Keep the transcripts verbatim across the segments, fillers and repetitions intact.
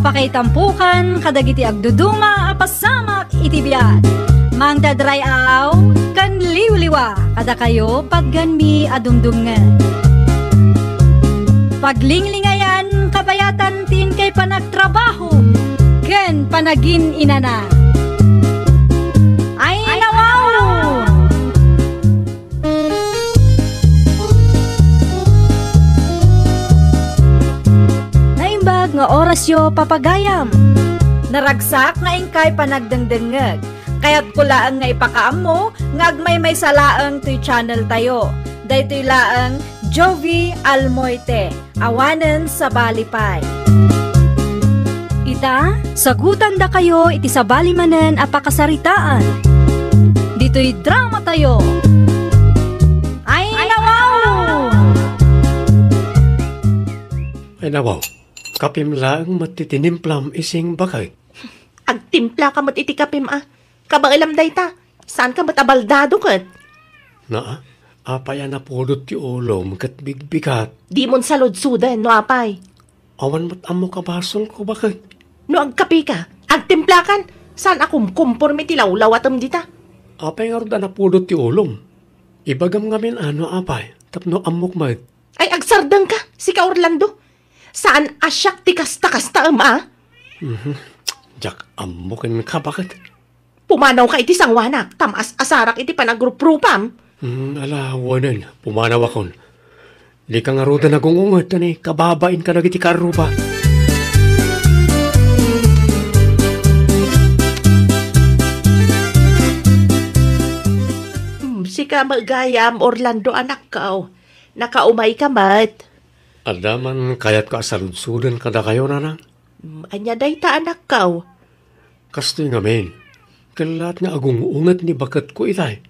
Pakaitampukan kadagiti agduduma a pasamak iti biag. Mangted ray-aw ken liwliwa kadakayo patganmi a dumdumngeg. Paglinglingayan kabayatan ti inkay panagtrabaho ken panagin-inana. Ay, nawaw! Naimbag nga orasyo, papagayam. Naragsak nga inkay panagdengdengngeg. Kayatko laeng nga ipakaammo nga agmaymaysa laeng toy channel tayo. Daytoy laeng Jovie Almoite. Awanen sabali pay. Ita, sagutandakayo iti sabali manen a pakasaritaan. Ditoy drama tayo. Ay, nawaw! Ay, nawaw. Kapim laeng met ti tinimplam, Ising, baket. Agtimpla ka met iti kapim a. Kabaelam dayta. Saan ka met a baldado ket? Naa, apay a napudot ti ulom ket bigbigat? Dimon saludsoden no apay. Awan met ammok a basolko, baket. No agkapika, agtimplakan. Saan a kumkumpormi ti lawlawatem dita? Apay ngarud a napudot ti ulom? Ibagam ngamin a no apay, tapno ammok met. Ay, agsardengka, sika Orlando. Saan a siak ti kasta-kasta, em, a? Mhm. Diak ammo kenka, baket. Pumanawka iti sangoanak, ta maas-asarak iti panagruprupam. Hmm, ala, wanen, pumanawakon. Dika ngaruden agung-unget, ta ni kababain kadagiti karruba. Hmm, sika met gayam, Orlando, anakko. Nakaumayka met. Adda man kayatko a saludsoden kadakayo, nanang? Hmm, ania dayta, anakko? Kastoy ngamin, kellaat nga agung-unget ni baketko itay.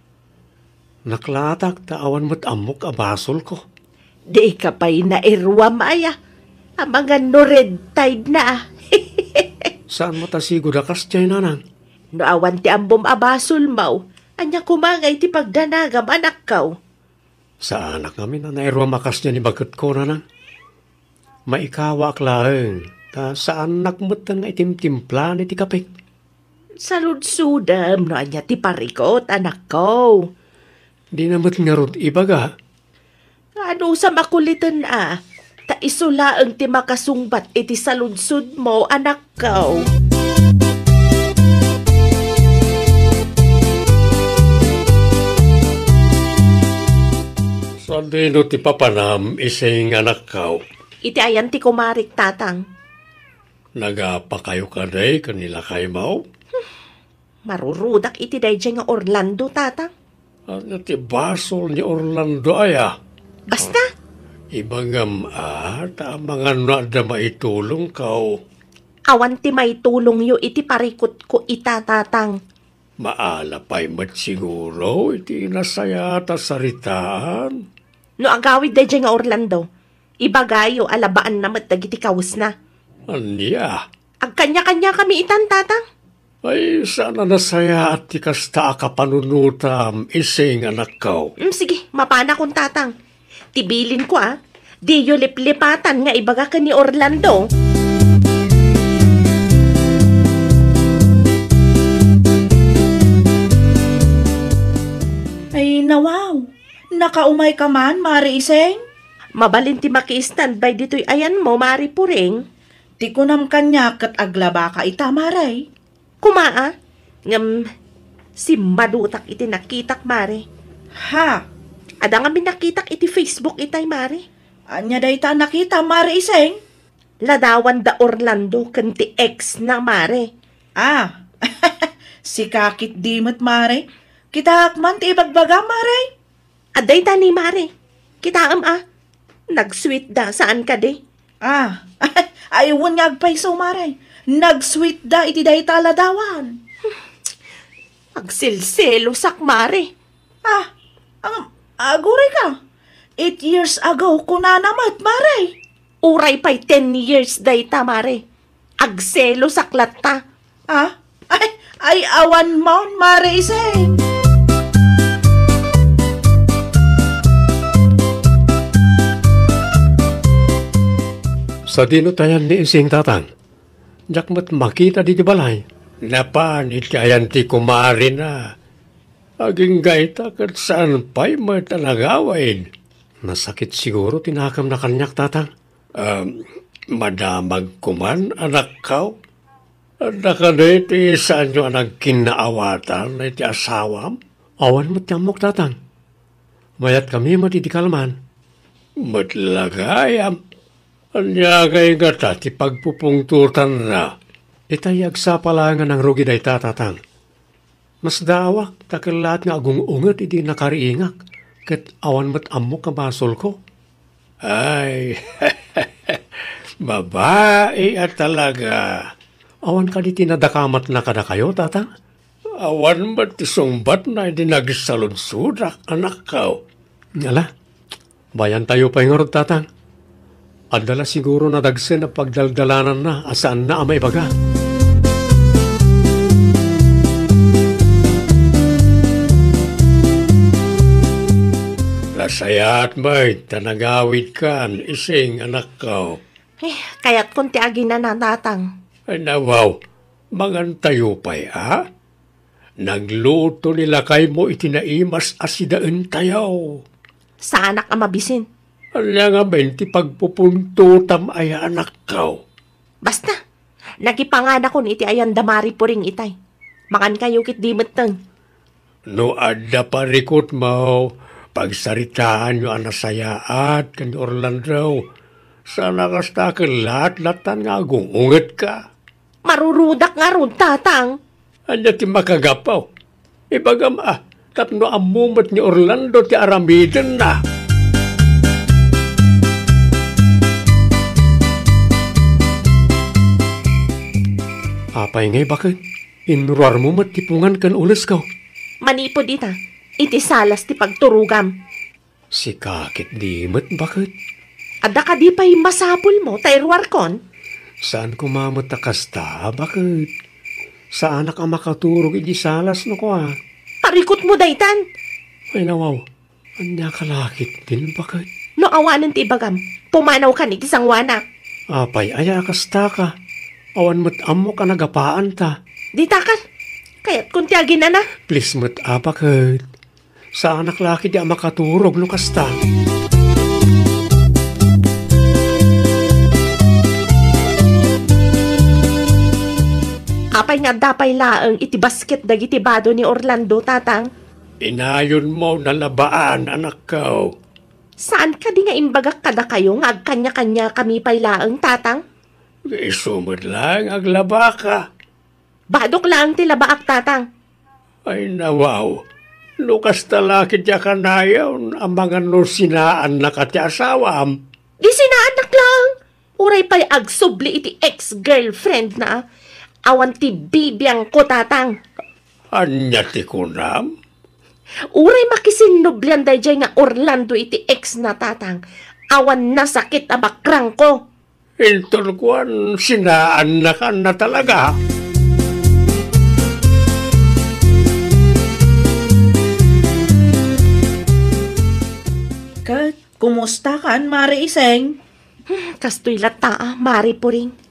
Naklaatak ta awan met ammok a basolko. Dika pay nairuam aya. Amangan no red tide na, a. Saan met a sigud a kasdiay, nanang? No awan ti ammom a basolmo, ania koma ngay ti pagdanagam, anakko? Saanak ngamin a nairuam a kasdiay ni baketko, nanang. Maikawaak laeng, ta saannak metten nga itimtimplaan iti kapik. Saludsodem no ania ti parikut, anakko. Dina met ngarud ibaga. Anusam a kuliten a, ta isu laeng ti makasungbat iti saludsodmo, anakko. Sadino ti papanam, Ising, anakko? Iti ayan ti kumarik, tatang. Nagapakayo kadi ken ni lakaymo? Marurudak iti daydiay nga Orlando, tatang. Ania ti basol ni Orlando aya? Basta. Ibagam a, ta amangan no adda maitulongko. Awan ti maitulongyo iti parikutko ita, tatang. Maala pay met siguro iti nasayaat a saritaan. No agawid daydiay nga Orlando, ibagayo a labaanna met dagiti kawesna. Ania? Agkaniakaniakami itan, tatang. Ay, saan a nasayaat ti kasta a kapanunotam, Ising, anakko. Mm, sige, mapanakon, tatang. Ti bilinko, a, diyo liplipatan nga ibaga ken ni Orlando. Ay, nawaw. Nakaumayka man, Mare Iseng? Mabalin ti maki-standby ditoy ayanmo, Mare Puring. Ti kunam kaniak ket aglabaka ita, Mare. Koma, a? Ngem simmadutak iti nakitak, Mare. Ha? Adda ngamin nakitak iti Facebook itay, Mare. Ania dayta a nakita, Mare Iseng? Ladawan da Orlando ken ti ex na, Mare. Ah, sika ketdi met, Mare. Kitaak man ti ibagbaga, Mare. Adda ita ni Mare. Kitaem a. Nag-sweet da, saan kadi? Ah, ay, wen nga agpayso, Mare. Nag-sweet da iti dayta a ladawan. Agselselosak, Mare. Ah, ang, aguray ka. Eight years ago, kunana met, Mare. Uray pay ten years dayta, Mare. Agselosak latta. Ah? Ay, ay, awan mon, Mare Iseng. Sadino tayan ni Ising, tatang? Diak met makita ditoy balay. Napan iti ayan ti kumarina. Agingga ita ket saan pay met a nagawid. Nasakit siguro ti nakemna kaniak, Tatang. Ah, madamag koman, anakko. Adda kadi ti saanyo a nagkinnaawatan iti asawam? Awan met ti ammok, Tatang. Mayatkami met idi kalman. Met la gayam. Ania ngay ngata ti pagpupungtotanna? Itay agsapa laeng a nangrugi dayta, Tatang. Masdaawak ta kellaat nga agung-unget idi nakariingak, ket awan met ammok a basolko. Ay, babai a talaga. Awan kadi ti nadakamatna kadakayo, Tatang? Awan met ti sungbatna idi nagsaludsodak, anakko. Ala, bayantayo pay ngarud, Tatang. Adda la siguro nadagsen a pagdaldalananna a saanna a maibaga. Nasayaat met ta nagawidkan, Ising, anakko. Eh, kayatkon ti aginana, Tatang. Ay, nawaw, mangantayo pay, a? Nagluto ni lakaymo iti naimas a sidaentayo. Saanak a mabisin. Ania ngamin ti pagpupuntotam aya, anakko? Basta, nagipanganakon iti ayan da Mari Puring itay. Mangankayo ketdi metten. No adda parikutmo, pagsaritaanyo a nasayaat ken ni Orlando. Saan a kasta ket laat-latan nga agung-ungetka. Marurudak ngarud, Tatang. Ania ti makagapu? Ibagam a, tapno ammo met ni Orlando ti aramidenna. Apay ngay baket? Inruarmo met ti pungan ken ulesko. Manipud ita, iti salas ti pagturogam. Sika ketdi met, baket? Adda kadi pay masapulmo ta iruarkon? Saan koma met a kasta, baket? Saanak a makaturog iti salas no kua. Parikutmo daytan. Ay, nawaw. Ania ka la ketdin, baket? No awanen ti ibagam, pumanawkan iti sangoanak. Apay aya a kastaka? Awan met ammok a nagapaanta. Ditakal. Kayatkon ti aginana. Please met a, baket. Saanak la ketdi a makaturog no kasta. Apay nga adda pay laeng iti basket dagiti bado ni Orlando, Tatang? Inayonmo nalabaan, anakko. Saan kadi nga imbagak kadakayo nga agkaniakaniakami pay laeng, Tatang? Isu met laeng aglabaka. Badok laeng ti labaak, Tatang. Ay, nawaw. No kasta la ketdi a kanayon, amangan no sinaannaka ti asawam. Di sinaannak laeng. Uray pay agsubli iti ex-girlfriend na. Awan ti bibiangko, Tatang. Ania ti kunam? Uray makisinnublian daydiay nga Orlando iti ex na, Tatang. Awan nasakit a bakrangko. Inton kuan, sinaannakanna talaga. Ket kumustakan, Mare Iseng? Hmm, kastoy latta, a, Mare Puring.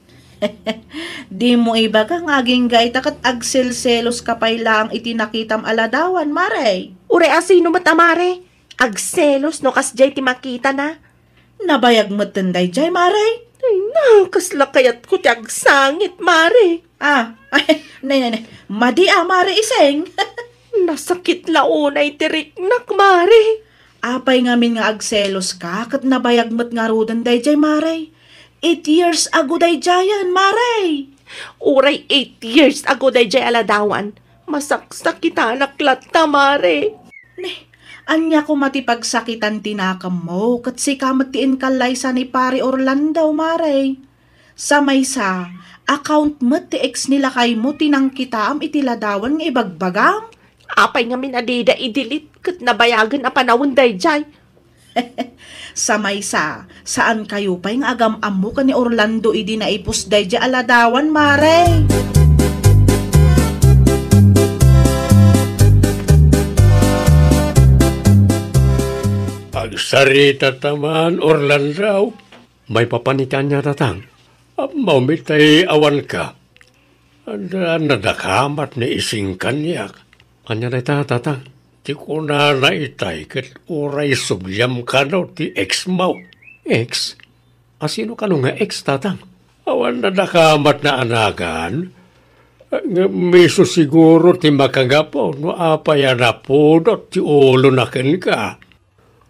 Dimo ibaga nga agingga ita ket agselseloska pay laeng iti nakitam a ladawan, Mare. Uray a sino met a Mare, agselos no kasdiay ti makitana. Nabayag metten daydiay, Mare. Ay na, kasla kayatko ti agsangit, Mare. Ah, nay, nay, nay. Madi a, Mare Iseng. Nasakit la unay ti riknak, Mare. Apay ngamin nga agseloska ket nabayag met ngaruden daydiay, Mare? Eight years ago daydiayen, Mare. Uray eight years ago daydiay a ladawan, masaksakitanak latta, Mare. Ne, ania koma ti pagsakitan ti nakemmo ket sika met ti inkallaysa ni Pari Orlando, Mare? Sa maysa, account met ti ex ni lakaymo ti nangkitaam iti ladawan nga ibagbagam? Apay ngamin a dida i-delete ket nabayagen a panawen daydiay? Sa maysa, saankayo pay nga agam-ammo ken ni Orlando idi naipus daydiay a ladawan, Mare? Agsarita ta man, Orlando. Maipapan iti ania, Tatang? Ammom itay awanka. Adda nadakamat ni Ising kaniak. Ania dayta, Tatang? Ti kunana itay ket uray subliam kano ti ex mo. Ex? A sino kano nga ex, Tatang? Awan nadakamat naanagan. Ngem isu siguro ti makagapu no apay a napudot ti ulona kenka.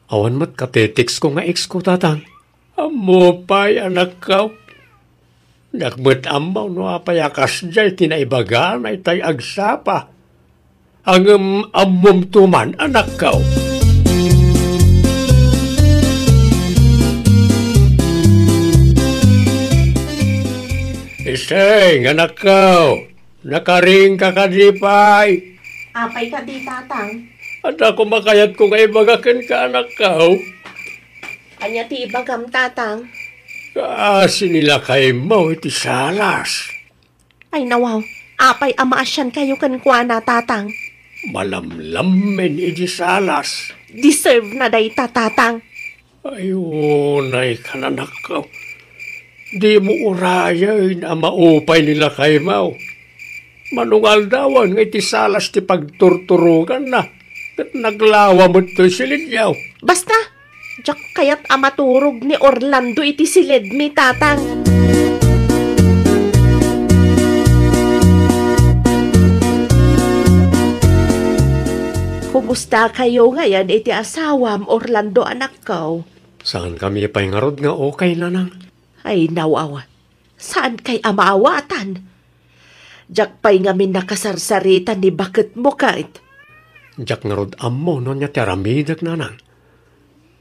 Awan met kateteksko nga ex ko, Tatang. Ammo pay, anakko. Diak met ammo no apay a kasdiay ti naibagana itay agsapa. Ngem ammomto man, anakko. Iseng, anakko, nakaringka kadi pay? Apay kadi, Tatang? Adda koma kayatko nga ibaga kenka, anakko. Ania ti ibagam, Tatang? Kaasi ni lakaymo iti salas. Ay, nawaw. Apay a maasiankayo kenkuana, Tatang? Malamlammen iti salas. Deserve na dayta, Tatang. Ay, unay, kananakko. Dimo urayen a maupay ni lakaymo. Manungaldawan nga iti salas ti pagturturoganna, ket naglawa met toy silidyo. Basta, diak kayat a maturog ni Orlando iti silidmi, Tatang. Kumustakayo ngayen iti asawam, Orlando, anakko? Saankami pay ngarud nga okay, nanang. Ay, nawaw. Saankay a maawatan? Diak pay ngamin nakasarsarita ni baketmo ket. Diak ngarud ammo no ania ti aramidek, nanang.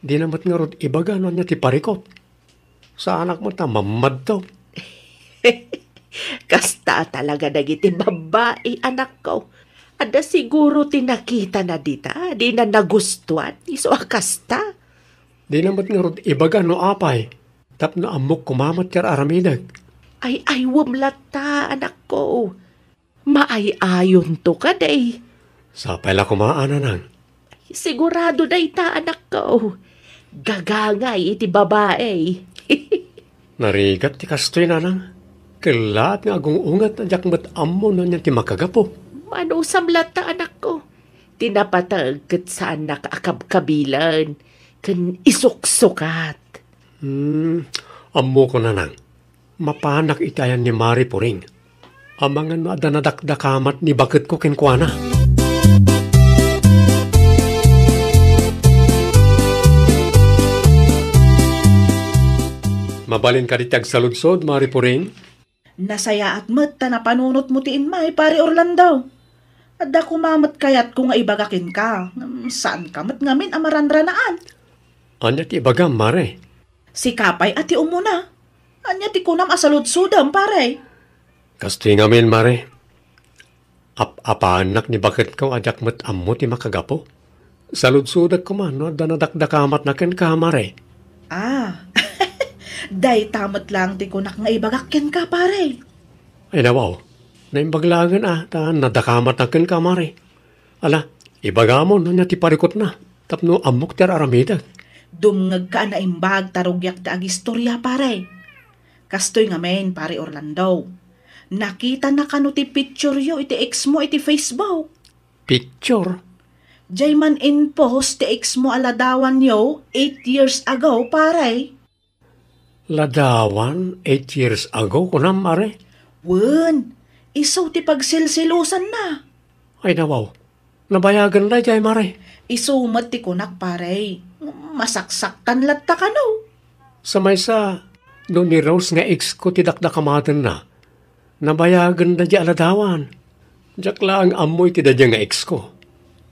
Dina met ngarud ibaga no ania ti parikut. Saanak met a mammadto. Kasta talaga dagiti babbai, anakko. Adda siguro ti nakitana dita, dina nagustuan, isu a kasta. Dina met ngarud ibaga no apay. Tapno ammok koma met ti ar-aramidek. Ay-aywem latta, anakko. Maay-ayonto kadi. Sapay la koma, nanang. Sigurado dayta, anakko. Gagangay iti babai. Narigat ti kastoy, nanang. Kellaat nga agung-unget a diak met ammo no ania ti makagapu. Manusam latta, anakko. Ti napateg ket saannak a kabkabilen ken isuksukat. Hmm, ammoko, nanang. Mapanak iti ayan ni Mari Puring. Amangan no adda nadakdakamat ni baketko kenkuana. Mabalin kadi ti agsaludsod, Mari Puring? Nasayaat met ta napanunotmo ti immay, Pare Orlando. Adda koma met kayatko nga ibaga kenka, ngem saanka met ngamin a maranranaan. Ania ti ibagam, Mare? Sika pay a ti umuna. Ania ti kunam a saludsodem, Pare? Kastoy ngamin, Mare. Ap-apaannak ni baketko a diak met ammo ti makagapu. Saludsodek koma no adda nadakdakamatna kenka, Mare. Ah, dayta met laeng ti kunak nga ibagak kenka, Pare. Ay, nawaw. Naimbag laengen a ta nadakamatna kenka, Mare. Ala, ibagam no ania ti parikutna tapno ammok ti ar-aramidek. Dumngegka a naimbag ta rugiak ti agistoria, Pare. Kastoy ngamin, Pare Orlando. Nakitana kano ti pictureyo iti ex mo iti Facebook? Picture? Diay man in-post ti ex mo a ladawanyo eight years ago, Pare. Ladawan eight years ago, kunam, Mare? Wen, isu ti pagsilsilusanna. Ay, nawaw. Nabayagen daydiay, Mare. Isu met ti kunak, Pare. Masaksaktan latta kano. Sa maysa, no ni Rose nga ex ko ti dakdakamatenna, nabayagen daydiay a ladawan. Diak laeng ammo iti daydiay nga ex ko.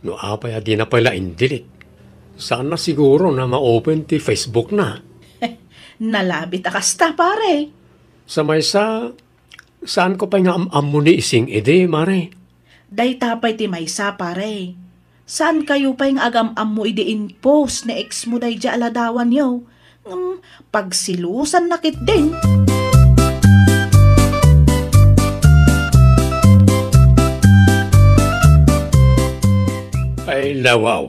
No apay a dina pay la in-delete. Saanna siguro a ma-open ti Facebook na. Nalabit a kasta, Pare. Sa maysa, saan ko pay nga am-ammo ni Ising idi, Mare? Dayta pay ti maysa, Pare. Saan kayo pay nga agam-ammo idi in-post ni ex mo daydiay a ladawanyo? Ngem pagsilusanna ketdin. Ay, nawaw.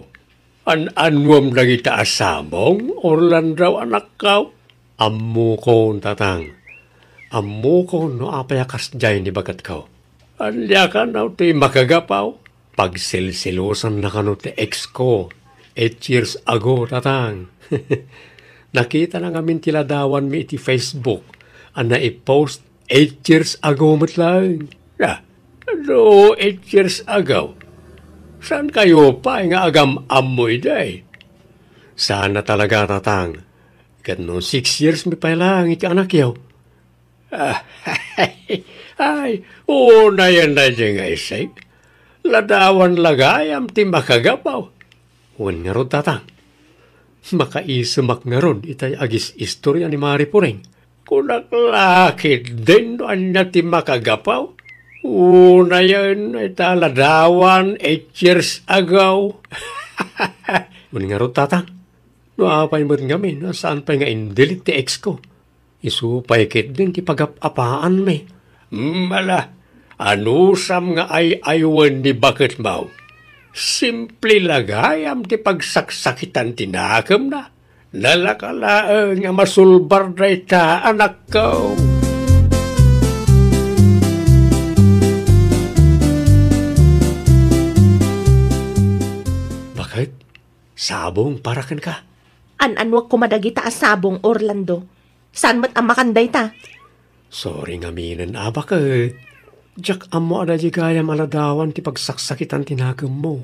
An-annuam dagita a sabong, Orlando, anakko? Ammokon, Tatang. Ammokon no apay a kasdiay ni baketko. Ania kano ti makagapaw? Pagsilsilusanna kano ti ex ko eight years ago, Tatang. Nakitana ngamin ti ladawanmi iti Facebook a naipost eight years ago met laeng. Ah, no eight years ago, saan kayo pay nga agam-ammo idi? Saan na talaga, Tatang. Ket no six years mi pay laeng iti anakyo. Ay, unayen daydi nga isip. Ladawan la gayam ti makagapaw. Wen ngarud, Tatang. Makaisumak ngarud itay agis-istorya ni Mari Puring. Kunak la ketdin no ania ti makagapaw. Unayen ita ladawan eight years ago. Wen ngarud, Tatang. No apay met ngamin a saan pay nga in-delete ti ex ko. Isu pay ketdin ti pagap-apaanmi. Mala, anusam nga ay-aywen ni baketmo? Simple la gayam ti pagsaksakitan ti nakemna. Nalaka laeng a masulbar dayta, anakko. Baket? Sabong para kenka. An-anuak koma dagita a sabong, Orlando. Saan met a makan dayta? Sorry ngaminen, a, baket. Diak ammo a daydi gayam a ladawan ti pagsaksakitan ti nakemmo.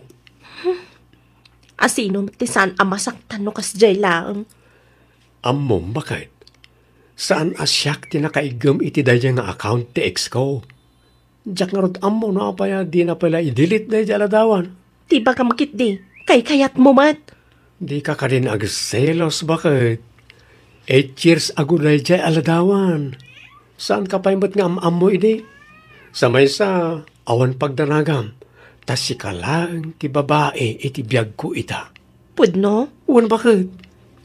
Asino met ti saan a masaktan no kasdiay laeng? Ammom, baket. Saan a siak ti nakaiggem iti daydiay nga account ti ex ko. Diak ngarud ammo no apay a dina pay la i-delete daydiay a ladawan. Ti ibagam ketdi, kaykayatmo met. Dika kadin agselos, baket. Eight years ago daydiay a ladawan. Saanka pay met nga am-ammo idi? Sa maysa, awan pagdanagam, ta sika laeng ti babai iti biagko ita. Pudno? Wen, baket.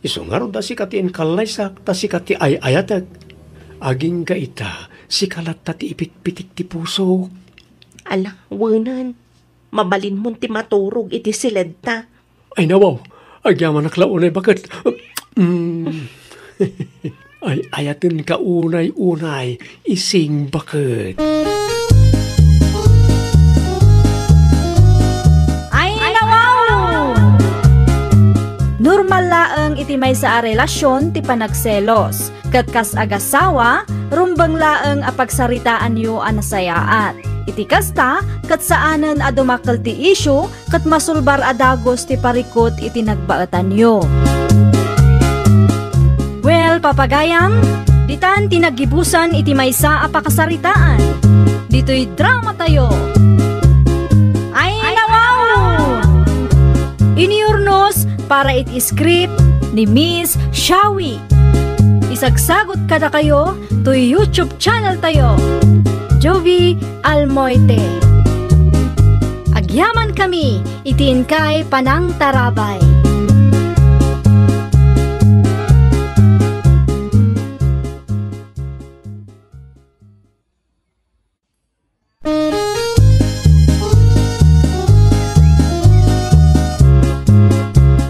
Isu ngarud a sika ti inkallaysak, ta sika ti ay-ayatek. Agingga ita, sika latta ti ipitpitik ti pusok. Ala, wenen. Mabalinmon ti maturog iti siledta. Ay, nawaw. Agyamanak la unay, baket. Mm. Ay, ayatenka unay-unay, ising baket. Ay, nawaw! Normal laeng iti maysa a relasyon ti panagselos. Ket kas agasawa, rumbeng laeng a pagsaritaanyo a nasayaat. Iti kasta, ket saanen a dumakkel ti isyu ket masulbar a dagus ti parikut iti nagbaetanyo. Well, papagayam, ditan ti naggibusan iti maysa a pakasaritaan. Ditoy dramatayo. Ay, nawaw! Inyurnos para iti script ni Miss Shawi. Isagsagot kadakayo toy YouTube channel tayo, Jovi Almoite. Agyaman kami iti inkay panangtarabay.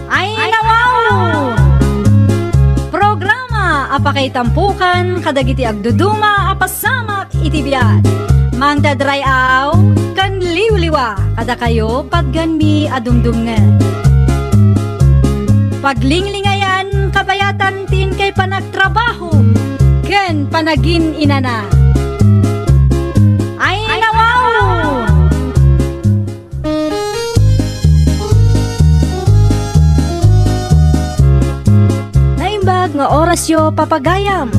Ay, nawaw! Programa a pakaitampukan kadagiti agduduma a pasamak iti biag. Mangdadray-aw ken liwliwa kadakayo patganmi a dumdumngeg. Paglinglingayan kabayatan ti inkay panagtrabaho ken panagin-inana. Ay, nawaw! Naimbag nga orasyo, papagayam.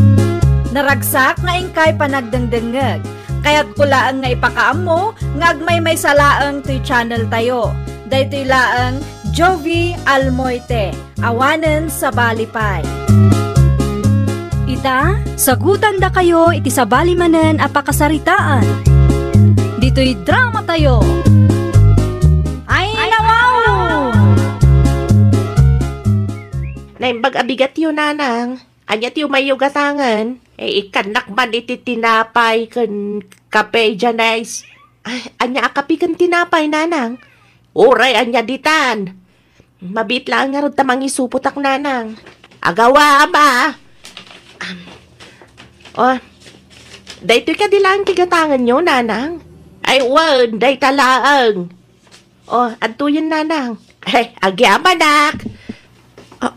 Naragsak nga inkay panagdengdengngeg. Kayatko laeng nga ipakaammo nga agmaymaysa laeng toy channel tayo. Daytoy laeng Jovi Almoite, awanen sabali pay. Ita, sagutandakayo iti sabali manen a pakasaritaan. Ditoy dramatayo. Ay, nawaw! Naimbag a bigatyo, nanang. Ania ti umayyo gatangen? Eh, ikkannak man iti tinapay ken kape, Janice. Ay, ania a kape ken tinapay, nanang? Uray ania ditan. Mabiit laeng ngarud ta mangisupotak, nanang. Agawa, ama. Am. Oh. Daytoy kadi laeng ti gatangenyo, Nanang? Ay, wen, dayta laeng. O, adtoyen, Nanang. Ay, agyamanak. Ah,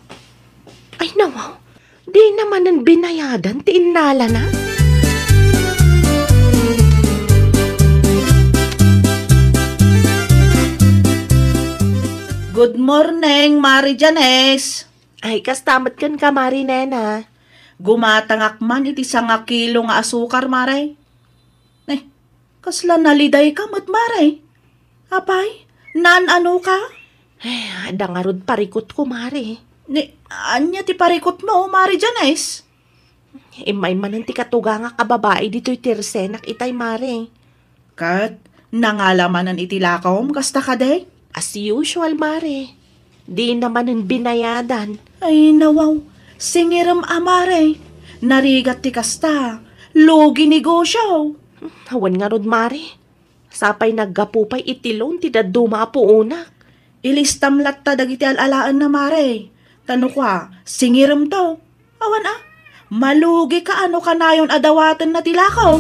ay, nawaw. Dina manen binayadan ti innalana. Good morning, Mari Janice. Ay, kasta met kenka, Mari Nena. Gumatangak man iti sangakilo nga asukar, Mare. Eh, kasla nalidayka met, Mare. Apay, naan-anoka? Ay, adda ngarud parikutko, Mare. Ni, ania ti parikutmo, Mare Janice? Immay manen ti katugangak a babai ditoy tersenak itay, Mare. Ket nangala manen iti lakom, kasta kadi? As usual, Mare. Dina manen binayadan. Ay, nawaw. Singirem a, Mare. Narigat ti kasta. Lugi negosio. Awan ngarud, Mare. Sapay naggapu pay iti loan ti dadduma a puonak. Ilistam latta dagiti al-alaenna, Mare. Ta no kua, singiremto. Awan a, malugika a no kanayon a dawatenna ti lakom.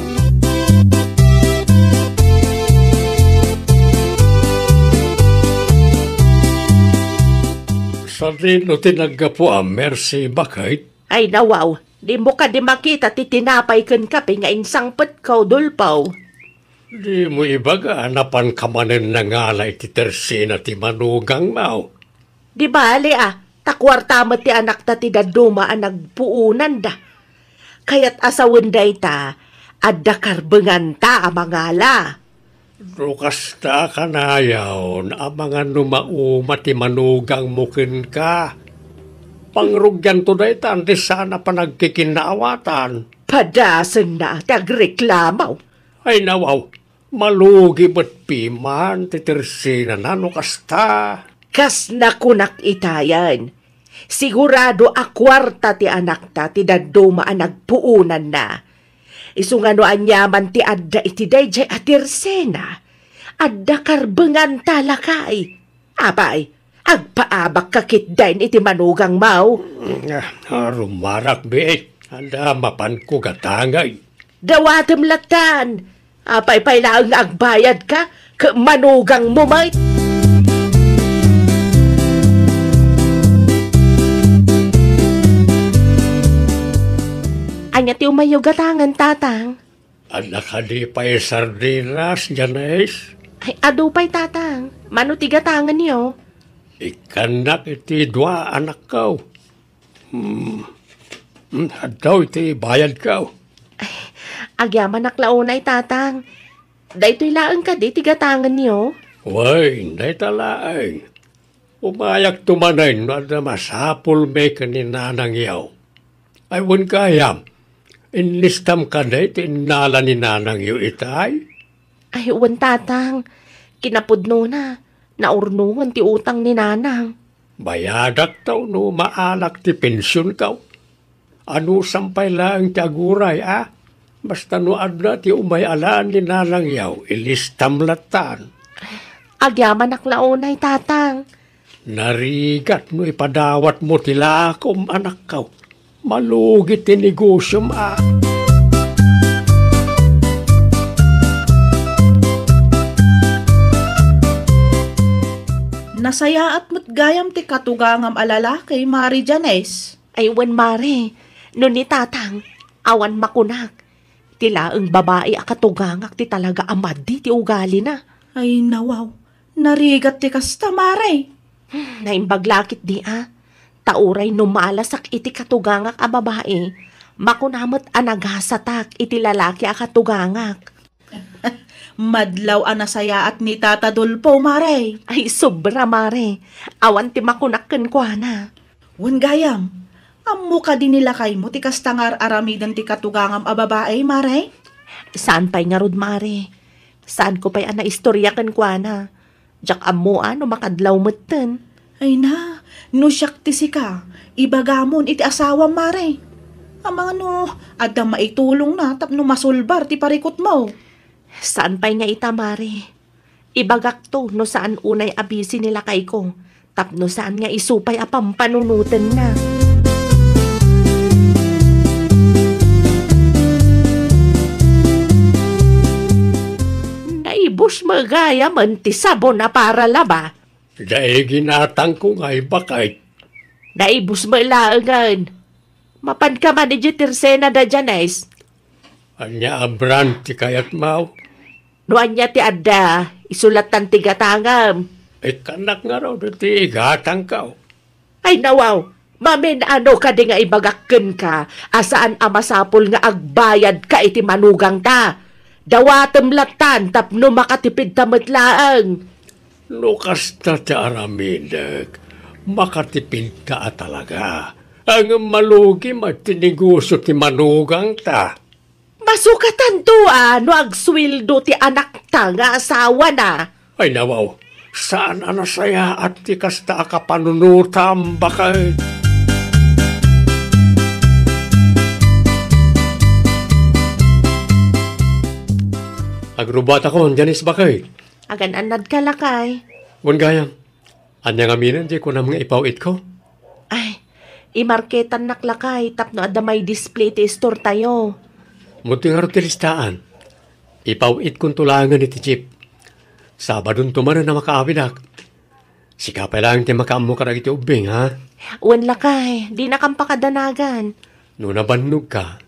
Sadino ti naggapu a Mercy, baket? Ay, nawaw, dimo kadi makita ti tinapay ken kape nga insangpetko, Dolpaw? Dimo ibaga a napanka manen nangala iti tersena ti manugangmo? Di bale a, ta kuarta met ti anakta ti dadduma a nagpuonanda. Kayat a sawen dayta, adda karbenganta a mangala. No kasta a kanayon, amangan no mauma ti manugangmo kenka. Pangrugianto dayta, ti saan a panagkikinnaawatan. Padasenna ti agreklamo. Ay, nawaw, malugi met piman ti tersenana no kasta. Kas nakunak itayen, sigurado a kuarta ti anakta ti dadduma a nagpuonanna. Isu nga no aniaman ti adda iti daydiay a tersena, adda karbenganta lakay. Apay, agpaabakka ketdin iti manugangmo? Ah, rumarak, bi. Adda mapanko gatangen. Dawatem lattan. Apay pay laeng nga agbayadka ket manugangmo met? Ania ti umayyo gatangen, Tatang? Adda kadi pay sardinas, Janice? Ay, adu pay, Tatang. Mano ti gatangenyo? Ikkannak iti dua a anakko. Hmm. Hmm, adda iti bayadko. Ay, agyamanak la unay, Tatang. Daytoy laeng kadi ti gatangenyo? Wen, dayta laeng. Umayakto manen no adda masapulmi ken ni nanangyo. Ay, wen gayam, inlistam kadi ti innala ni nanangyo itay? Ay, wen, Tatang. Kinapudnona, naurnongen ti utang ni Nanang. Bayadakto no maalak ti pensionko. Anusam pay laeng ti aguray, a? Basta no adda ti umay-alaan ni nanangyo, ilistam lattan. Agyamanak la unay, Tatang. Narigat no ipadawatmo ti lakom, anakko. Malugi ti negosiom, a. Nasayaat met gayam ti katugangam a lalaki, Mari Janice. Ay, wen, Mare, no ni Tatang, awan makunak. Ti laeng babai a katugangak ti talaga a madi ti ugalina. Ay, nawaw. Narigat ti kasta, Mare. Hmm, naimbag la ketdi, a. Ta uray no malasak iti katugangak a babai, makuna met a nagasatak iti lalaki a katugangak. Madlaw a nasayaat ni Tata Dolfo, Mare. Ay, sobra, Mare. Awan ti makunak kenkuana. Wen gayam, ammo kadi ni lakaymo ti kasta nga ar-aramiden ti katugangam a babai, Mare? Saan pay ngarud, Mare. Saanko pay a naistoria kenkuana. Diak ammo a no makadlaw metten. Ay na, no siak ti sika, ibagamon iti asawam, Mare. Amangan no adda maitulongna tapno masulbar ti parikutmo. Saan pay nga ita, Mare. Ibagakto no saan unay a bisi ni lakayko, tapno saan nga isu pay a pampanunotenna. Naibus met gayamen ti sabon a para laba. Dayta ginatangko nga ibaket. Naibus met laengen. Mapanka man idiay tersena da Janes. Ania a brand ti kayatmo? No ania ti adda, isu lattan ti gatangem. Ikkannak ngarud ti igatangko. Ay, nawaw, mamin-ano kadi nga ibagak kenka a saan a masapul nga agbayadka iti manugangta? Dawatem lattan tapno makatipidta met laeng. No kasta ti aramidek, makatipidka a talaga. Ngem malugi met ti negosio ti manugangta. Masukatanto a no agsueldo ti anakta nga asawana. Ay, nawaw, saan a nasayaat ti kasta a kapanunotam, baket. Agrubatakon, Janes, baket. Agan-annadka, lakay. Wen gayam. Ania ngamin ti kunam nga ipaw-itko? Ay, imarketannak lakay tapno adda may display ti istortayo. Muddi ngarud ti listaan. Ipaw-itkonto laengen iti jeep. Sabadonto manen a makaawidak. Sika pay laeng ti makaammo kadagiti ubbing, ha? Wen lakay, dinakam pakadanagan. No nabannogka,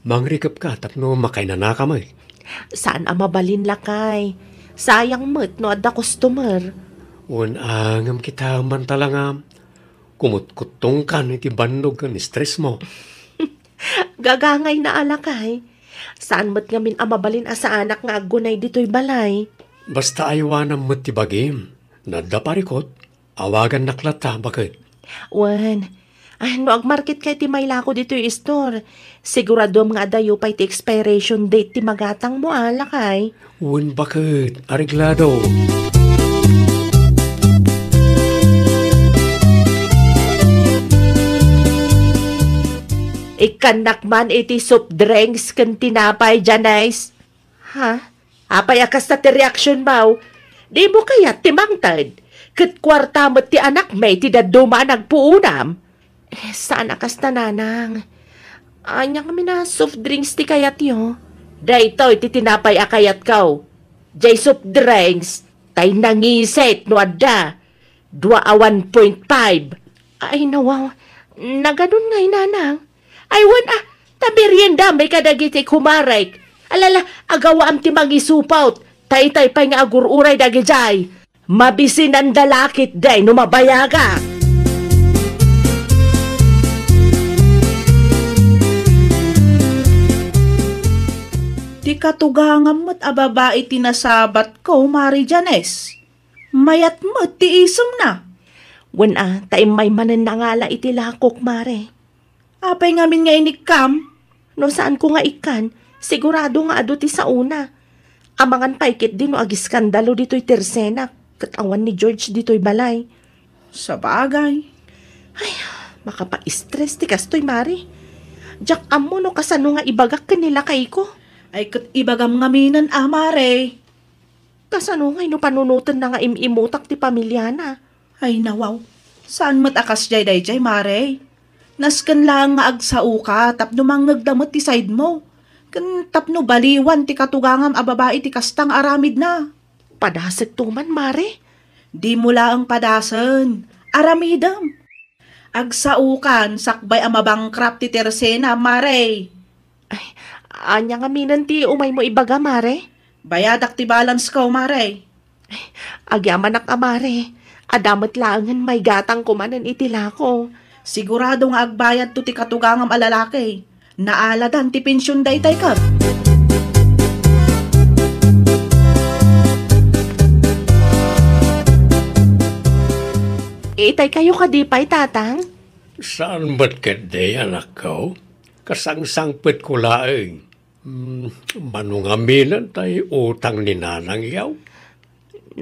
mangrikepka tapno makainanaka met. Saan a mabalin, lakay. Sayang met no adda customer. Wen a, ngem kita mantalangam. Kumutkuttongkan iti bannog ken stressmo. Gagangayna a, lakay. Saan met ngamin a mabalin a saanak nga aggunay ditoy balay. Basta aywanam met ti bagim. No adda parikut, awagannak latta, baket. Wen, ah, no agmarketka iti mailako ditoy istor, siguraduem nga adayo pay ti expiration date ti magatangmo, a, lakay. Wen, baket, areglado. Ikkannak man iti soft drinks ken tinapay, Janes. Ha? Apay a kasta ti reaksionmo? Dimo kayat ti mangted? Ket kuarta met ti anakmi ti dadduma a nagpuonam. Eh, saan a kasta, nanang. Ania ngamin a soft drinks ti kayatyo? Daytoy ti tinapay a kayatko. Jay soft drinks, tay nangisit no adda. Dua a one point five. Ay, nawaw. Naganon ngay, nanang. Ay, wen a, ta meriendami kadagiti kumarek. Alala, agawaam ti mangisupot. Tay, tay pay nga agur-uray dagijay. Mabisinanda lakit day no mabayaga. Ti katugangam met a babai ti nasabatko, Mari Janes. Mayat met ti isemna. Wen a, ta immay manen nangala iti lakok, Mare. Apay ngamin nga inikkam? No saanko nga ikkan, sigurado nga adu ti saona. Amangan pay ketdi no agiskandalo ditoy tersenak, ket awan ni George ditoy balay. Sabagay. Ay, makapa-stress ti kastoy, Mare. Diak ammo no kasano nga ibagak ken ni lakayko. Ay, ket ibagam ngaminen a, Mare. Kasano ngay no panunotenna nga im-imutak ti pamiliana? Ay, nawaw. Saan met a kasdiay daydiay, Mare? Nasken laeng nga agsaoka tapno mangngegda met ti sidemo. Ken tapno baliwan ti katugangam a babai ti kasta nga aramidna. Padasekto man, Mare. Dimo laeng padasen. Aramidem. Agsaokan sakbay a mabangkrap ti tersena, Mare. Ay, ania ngaminen ti umaymo ibaga, Mare? Bayadak ti balance ko, Mare. Ay, agyamanak a, Mare. Adda met laengen maigatangko manen iti lako. Sigurado nga agbayadto ti katugangam a lalaki. Naaladan ti pension daytay ket. Itay kayo kadi pay, Tatang? Saan met ketdi, anakko? Kasangsangpetko laeng. Hmm, mano ngaminen tay utang ni Nanang yaw?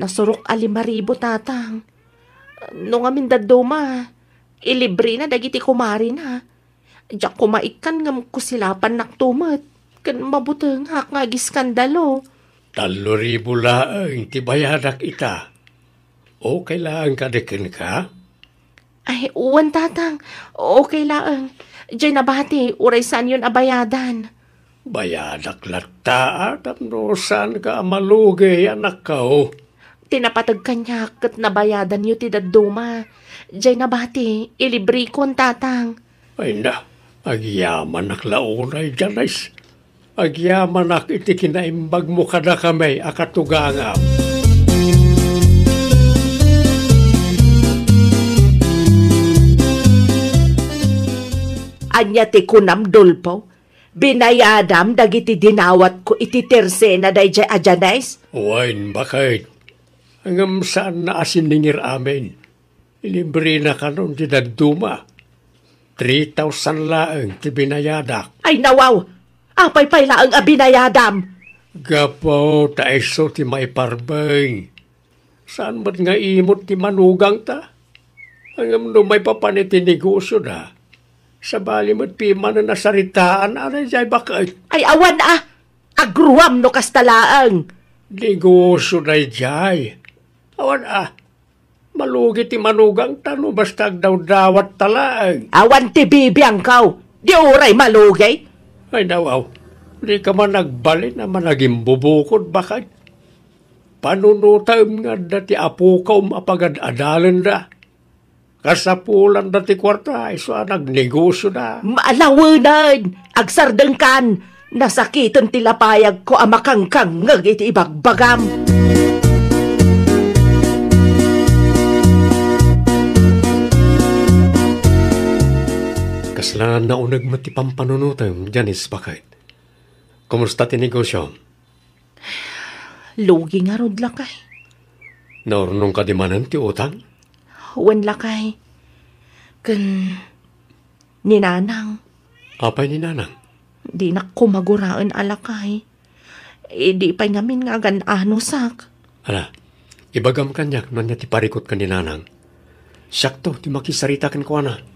Nasurok a lima ribu, Tatang. No ngamin dadduma, ilibrena dagiti kumarina. Diak koma ikkan ngem kusilapannakto met. Ken mabutengak nga agiskandalo. Tallo ribu laeng ti bayadak ita. Okay laeng kadi kenka? Ay, wen, Tatang. Okay laeng. Diay nabati, uray saanyon a bayadan. Bayadak latta, a, tapno saanka a malugi, anakko. Ti napateg kaniak ket nabayadanyo ti dadduma. Jay nabati, ilibrikon, Tatang. Ay na, agyamanak la unay, Janice. Agyamanak iti kinaimbagmo kadakami a katugangam. Ania ti kunam, Dolfo? Binayadam dagiti dinawatko iti tirsena daydiay a Janice? Wen, baket. Ngem saanna a siningir amin. Ilibrena kanon ti dadduma. Three thousand laeng ti binayadak. Ay, nawaw! Apay pay laeng a binayadam? Gapu ta isu ti maiparbeng. Saan met nga imot ti manugangta? Ngem no maipapan iti negosioda, sabali met pimanen a saritaan a daydiay baket. Ay, awan a! Agruam no kasta laeng! Negosio daydiay. Awan a! Malugi ti manugangta no basta agdawdawatta laeng. Awan ti bibiangko, di uray malugi. Ay, nawaw, dika man agbalin a managimbubukod, baket. Panunotem nga adda ti apokom a pagad-adalenda. Kasapulanda ti kuarta, isu a nagnegosioda. Maalawenen! Agsardengkan! Nasakiten ti lapayagko a makangkangngeg iti ibagbagam. Kasla nauneg met ti pampanunotem, Janice, baket. Kumusta ti negosio? Lugi ngarud, lakay. Naurnong kadi manen ti utang? Wen, lakay. Ken ni Nanang. Apay ni Nanang? Dinak koma guraen a lakay. Idi pay ngamin nga agan-anosak. Ala, ibagam kaniak no ania ti parikut ken ni Nanang. Siakto ti makisarita kenkuana.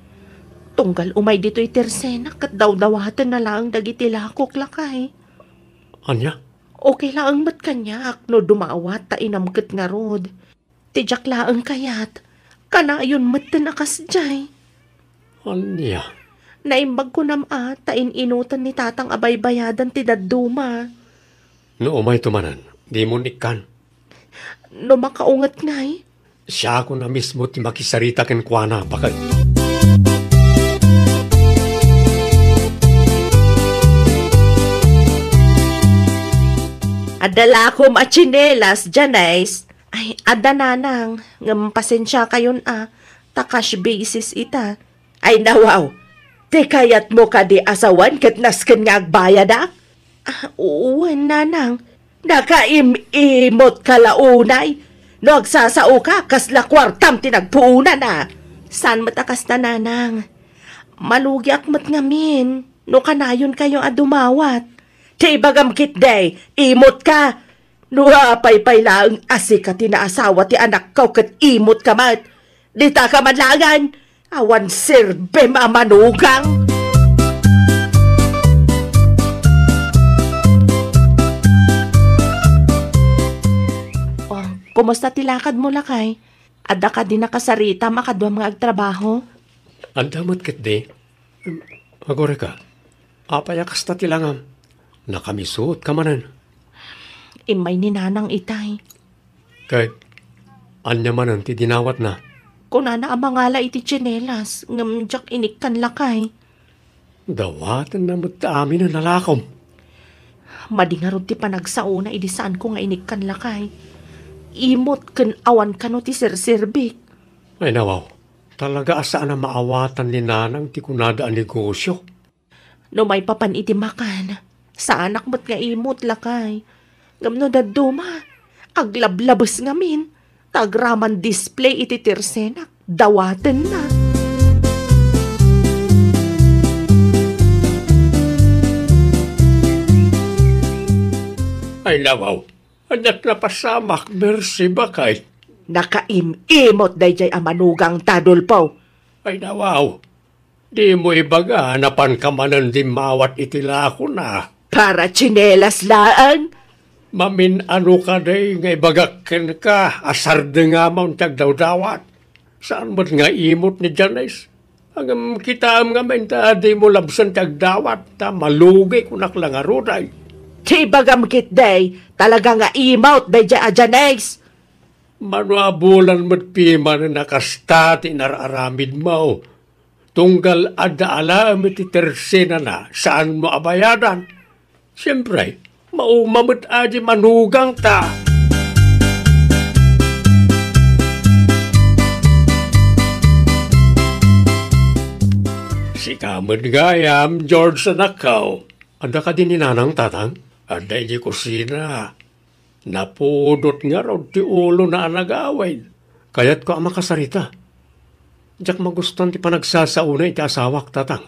Tunggal umay ditoy tirsena ket dawdawatenna laeng dagiti lakok, lakay. Ania? Okay laeng met kaniak no dumawat ta inamket ngarud. Ti diak laeng kayat, kanayon metten a kasdiay. Ania? Naimbag kunam a ta in-inoten ni Tatang a baybayadan ti dadduma. No umayto manen, dimon ikkan. No makaunget ngay? Siakon a mismo ti makisarita kenkuana, baket. Adda lakom a tsinelas, Janice. Ay, adda, Nanang, ngem pasensiakayon a, ta cash basis ita. Ay, nawaw, ti kayatmo kadi a sawen ket nasken nga agbayadak? Ah, wen, Nanang. Nakaim-imot ka la unay. No agsasaoka, kasla kuartam ti nagpuonana. Saan met a kasta, Nanang. Malugiak met ngamin no kanayonkayo a dumawat. Ti ibagam ketdi, imot ka. No apay pay laeng a sika ti naasawa ti anakko ket imot ka met, ditaka man laengen, awan serbim a manugang. Oh, kumusta ti lakadmo, lakay? Adda kadi nakasaritam a kaduam nga agtrabaho? Adda met ketdi. Em, agurayka, apay a kasta ti langam? Nakamisuot ka manen. Immay ni Nanang itay. Ket ania manen ti dinawatna? Kunana a mangala iti tsinelas, ngem diak inikkan, lakay. Dawatenna met aminen a lakom. Madi ngarud ti panagsaona idi saanko nga inikkan, lakay. Imot ken awan kano ti serserbik. Ay, nawaw. Talaga a saan a maawatan ni Nanang ti kunada a negosio. No maipapan iti makan, saanak met nga imot, lakay. Ngem no dadduma, aglablabes ngamin, ta agraman display iti tirsenak, dawatenna. Ay, nawaw. Ania't napasamak, Mercy, baket. Nakaim-imot daydiay a manugangta, Dolfo. Ay, nawaw. Dimo ibaga, napanka manen dimmawat iti lakona. Para tsinelas laeng? Mamin-ano kadi nga ibagak kenka a sardengam ti agdawdawat? Saan met nga imot ni Janice? Ngem kitaem ngamin ta dimo labsen ti agdawat, ta malugi kunak la ngaruden. Ti ibagam ketdi, talaga nga imawt daydiay a Janice. Mano a bulan met piman a kasta ti inar-aramidmo. Tunggal adda alaem iti tersenana, saanmo a bayadan. Siempre, mauma met a di manugangta. Sika met gayam, George, anakko. Adda kadi ni Nanang, Tatang? Adda idiay kusina. Napudot ngarud ti ulona a nagawid. Kayatko a makasarita. Diak magustuan ti panagsasaona iti asawak, Tatang.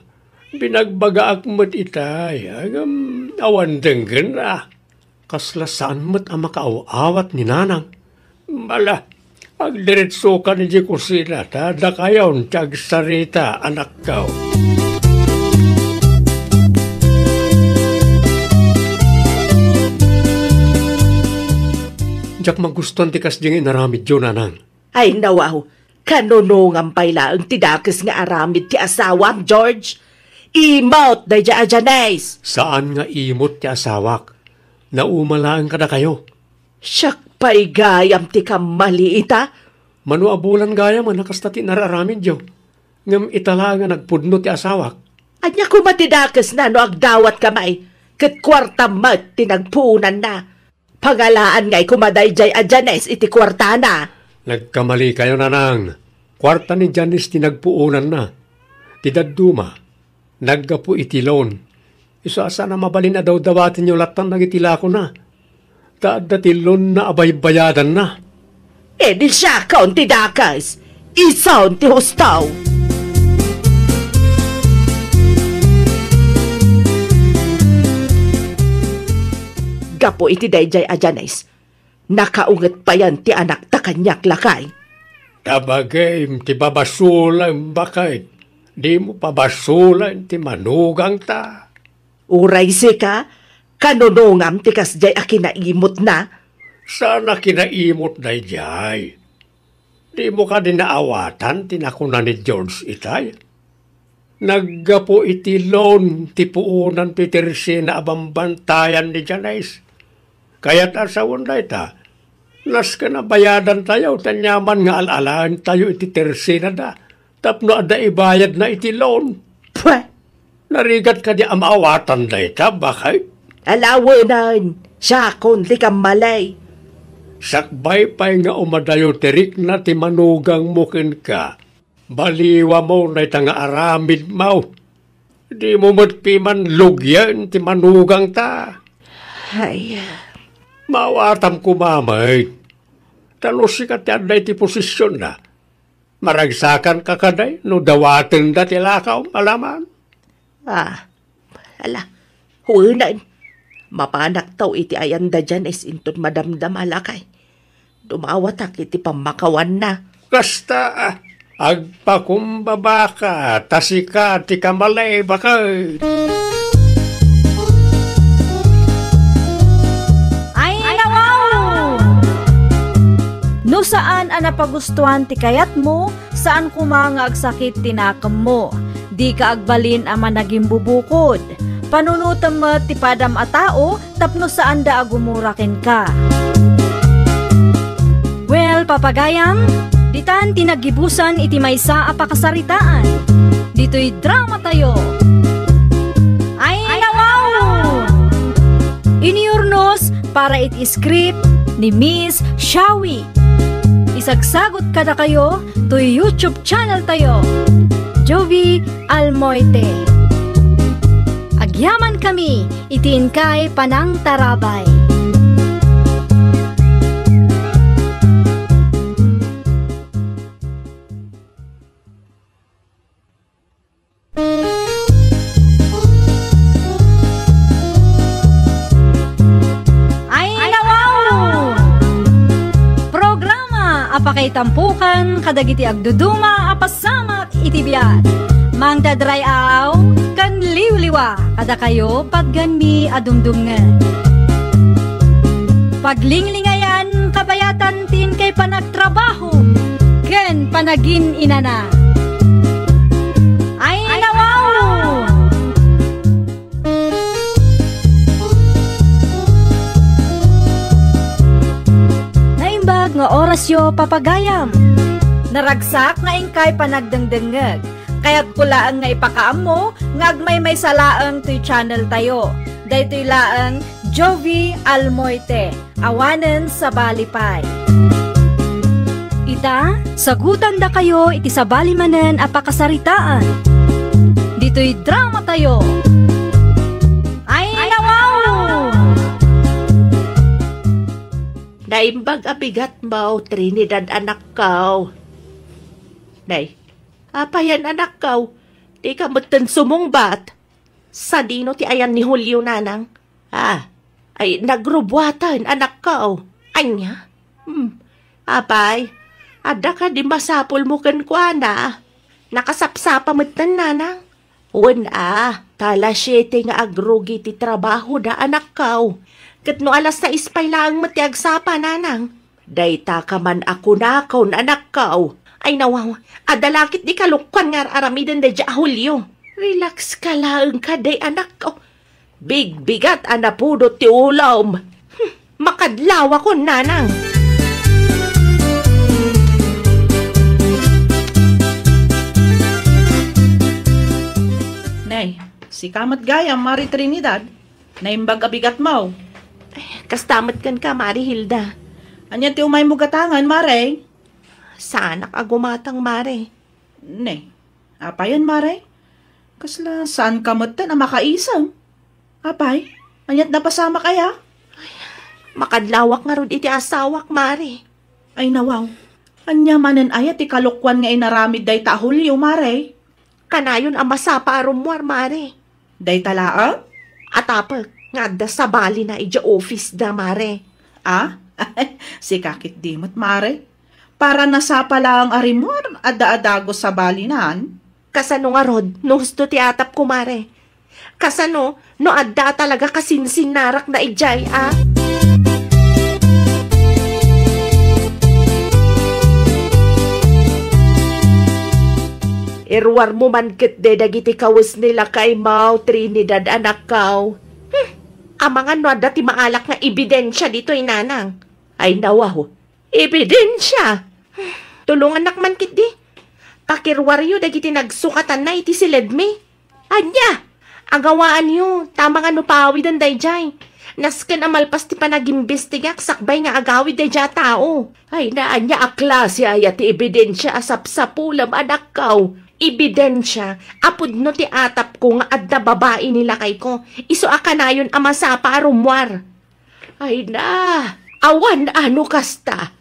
Binagbagaak met itay, ngem awan denggenna. Kasla saan met a makaaw-awat ni Nanang. Ala, agdiretsokan idiay kusina, ta dakayon ti agsarita, anakko. Diak magustuan ti kasdi nga inaramidyo, Nanang. Ay, nawaw, kanunongam pay laeng ti dakes nga aramid ti asawam, George? Imot daydiay a Janice! Saan nga imot ti asawak. Nauma laeng kadakayo. Siak pay gayam ti kammali ita? Mano a bulan gayam a kasta ti inar-aramidyo. Ngem ita laeng a nagpudno ti asawak. Ania koma ti dakesna no agdawatka met, ket kuartam met ti nagpuonanna? Pangalaan ngay koma daydiay a Janice iti kuartana. Nagkamalikayo, Nanang. Kuarta ni Janice ti nagpuonanna. Ti dadduma, naggapu iti loan. Isu a saan a mabalin a dawdawatenyo lattan dagiti lakona. Ta adda ti loanna a baybayadanna. Idi siakon ti dakes, ison ti husto. Gapu iti daydiay a Janice, nakaunget payen ti anakta kaniak, lakay. Ta bagim ti babasolem, baket. Dimo pabasolen ti manugangta. Uray sika, kanunongam ti kasdiay a kinaimutna? Saan a kinaimut daydiay? Dimo kadi naawatan ti nakuna ni George itay? Naggapu iti loan ti puonan ti tersena a bambantayan ni Janice. Kayat a sawen dayta, nasken a bayadantayo ti aniaman nga al-alaentayo iti tersenada tapno adda ibayadna iti loan. Pwe! Narigat kadi a maawatan dayta, baket? Alawenen, siakon ti kammali. Sakbay pay nga umadayo ti rikna ti manugangmo kenka, baliwamo dayta nga aramidmo. Dimo met piman lugien ti manugangta. Ay. Maawatam koma met. Ta no sika ti adda iti posisionna, maragsakanka kadi no dawatenda ti lakaw, alaman? Ah, ala, wen, mapanakto iti ayanda Janice inton madamdama, lakay. Dumawatak iti pammakawanna. Kasta, ah, agpakumbabaka, ta sika ti kammali, baket. Ay, nawaw! No saan a napagustuan ti kayatmo, saan koma nga agsakit ti nakemmo. Dika agbalin a managimbubukod. Panunotem met ti padam a tao tapno saanda a gumura kenka. Well, papagayam, ditan ti naggibusan iti maysa a pakasaritaan. Ditoy dramatayo. Ay, nawaw! Inyurnos para iti script ni Miss Shawi. Isagsagot kadakayo toy YouTube channel tayo, Jovi Almoite. Agyamankami iti inkay panangtarabay. Ay, nawaw! Programa a pakaitampokan kadagiti agduduma a pasamak iti biag. Mangted ray-aw ken liwliwa kadakayo patgenmi a dumdumngeg. Paglinglingayan kabayatan ti inkay panagtrabaho ken panagin-inana. Sio papagayam. Naragsak nga inkay panagdengdengngeg. Kayatko laeng nga ipakaammo nga agmaymaysa laeng toy channel tayo. Daytoy laeng Jovi Almoite, awanen sabali pay. Ita, sagutandakayo iti sabali manen a pakasaritaan. Ditoy drama tayo. Ay, nawaw! Naimbag a bigat mo, Trinidad, anakkaw. Nay, apayan, anakkaw? Dika metten sumungbat. Sadino ti ayan ni Julio, nanang? Ah, ay, nagrubuatan, anakkaw. Ania? Hmm. Apay, adda kadi masapulmo kenkuana? Nakasapsapa metten, nanang? Wen a, ta alas siete nga agrugi ti trabahoda, anakkaw. Ket no alas sais pay laeng met ti agsapa, nanang, dayta ka man a kunakon, anakkaw. Ay nawaw, adda la ketdi kalukkuan nga ar-aramiden daydiay a Julio. Relax ka laeng kadi, anakkaw. Bigbigat a napudot ti ulom. Hmm, makadlawakon, nanang. Nay, sika met gayam, Mari Trinidad. Naimbag a bigat mo. Ay, kasta met kenka, Mari Hilda. Ania ti umaymo gatangen, Mare? Saanak a gumatang, Mare. Ne, apayen, Mare? Kasla saanka metten a makaisem? Apay, ania't napasamak aya? Makadlawak ngarud iti asawak, Mare. Ay, nawaw. Ania manen aya ti kalukkuan nga inaramid dayta a Julio, Mare? Kanayon a masapa a rummuar, Mare. Dayta laeng? Atapek nga adda sabalina idiay office da, Mare. Ah? Sika ketdi met, Mare. Para nasapa laeng a rimmuar, adda a dagus sabalinan. Kasano ngarud no husto ti atapko, Mare? Kasano no adda a talaga kasinsinnarakna idiay, a? Iruarmo man ketdi dagiti kawes ni lakaymo, Trinidad, anakko. Hmm, amangan no adda ti maalak nga ebidensia ditoy, nanang. Ay, nawaw. Ebidensia! Tulongannak man ketdi. Pakiruaryo dagiti nagsukatanna iti siledmi. Ania? Agawaanyo, ta amangan no paawiden daydiay. Nasken a malpas ti panagimbestigak sakbay nga agawid daydiay a tao. Ay, na, ania a klase aya ti ebidensia a sapsapulem, anakko? Ebidensia a pudno ti atapko nga adda babai ni lakayko, isu a kanayon a masapa a rummuar. Ay na, awan a no kasta.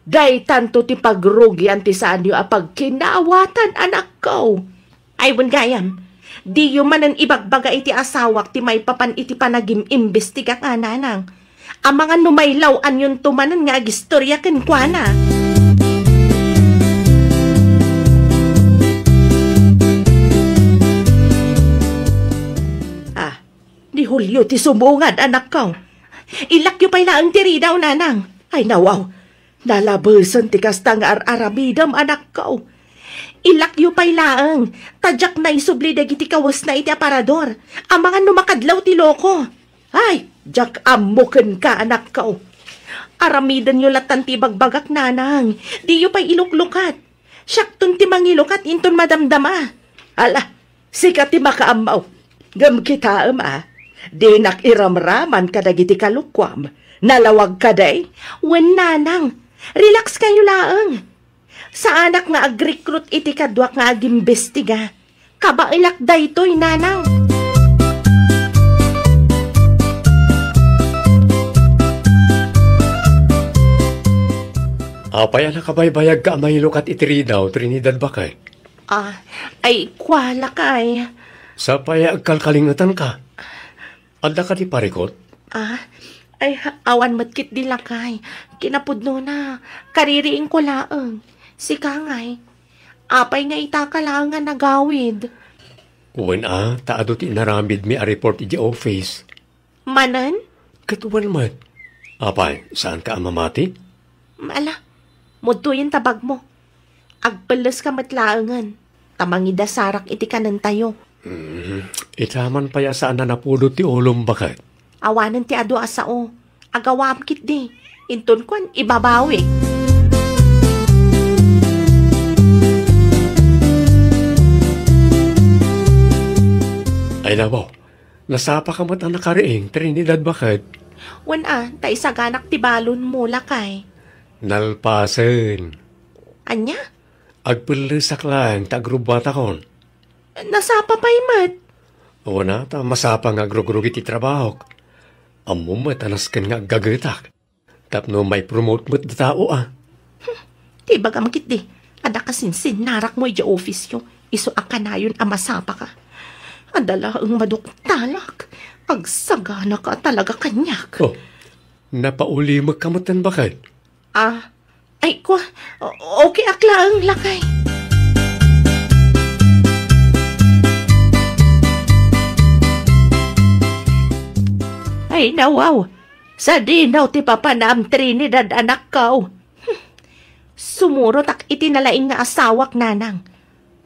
Daytanto ti pagrugian ti saanyo a pagkinaawatan, anakko. Ay, wen gayam, diyo manen ibagbaga iti asawak ti maipapan iti panagim-imbestigak, a, nanang. Amangan no mailaw-anyonto manen nga agistoria kenkuana. Ah, Ni Julio ti sumungad, anakko. Ilakyo pay laeng ti ridaw, nanang. Ay, nawaw. Nalabesen ti kasta nga ar-aramidem, anakko. Ilakyo pay laeng, ta diak naisubli dagiti kawesna iti aparador. Amangan no makadlaw ti loko. Ay, diak ammo kenka, anakko. Aramidenyo lattan ti ibagbagak, nanang. Diyo pay iluklukat. Siakton ti mangilukat inton madamdama. Ala, sika ti makaammo. Ngem kitaem a, dinak iramraman kadagiti kalukkuam. Nalawag kadi? Wen, nanang. Relax kayo laeng. Saanak nga agrekrut iti kaduak nga agimbestiga. Kabaelak daytoy, nanang. Apay a nakabaybayagka a mailukat iti ridaw, Trinidad, baket? Ah, ay, kua, lakay. Sapay a agkalkalingetanka. Adda kadi parikut? Ah, ay, awan met ketdi, lakay. Kinapudnona, kaririingko laeng. Sika ngay, apay nga itaka laeng nga nagawid? Wen a, ta adu ti inaramidmi a report idiay office. Manen? Ket wen met. Apay, saanka a mamati? Ala, mudtoyen ta bagmo. Agpelleska met laengen, ta mangidasarak iti kanentayo. Hmm, ita man pay a saan a napudot ti ulom, baket? Awanen ti adu a sao. Agawaam ketdi. Inton kuan, ibabawik. Abaw, nasapaka met a nakariing, Trinidad, baket? Wen a, ta isaganak ti balonmo, lakay. Nalpasen. Ania? Agpellesak laeng ta agrubbuatakon. Nasapa pay met. Wen a, ta masapa nga agrugrugi ti trabahok. Ammom met a nasken nga aggagetak. Tapno maipromote met da tao, a. Hmm, ti ibagam ketdi, adda kasinsinnarakmo idiay office-yo, isu a kanayon a masapaka. Adda laeng maduktalak, agsaganaka talaga kaniak. Oh, napaulimekka metten, baket? Ah, ay, kua, o-, okay ak laeng, lakay. Ay, nawaw. Sadino ti papanam, Trinidad, anakko? Hmm. Sumurotak iti nalaing nga asawak, nanang.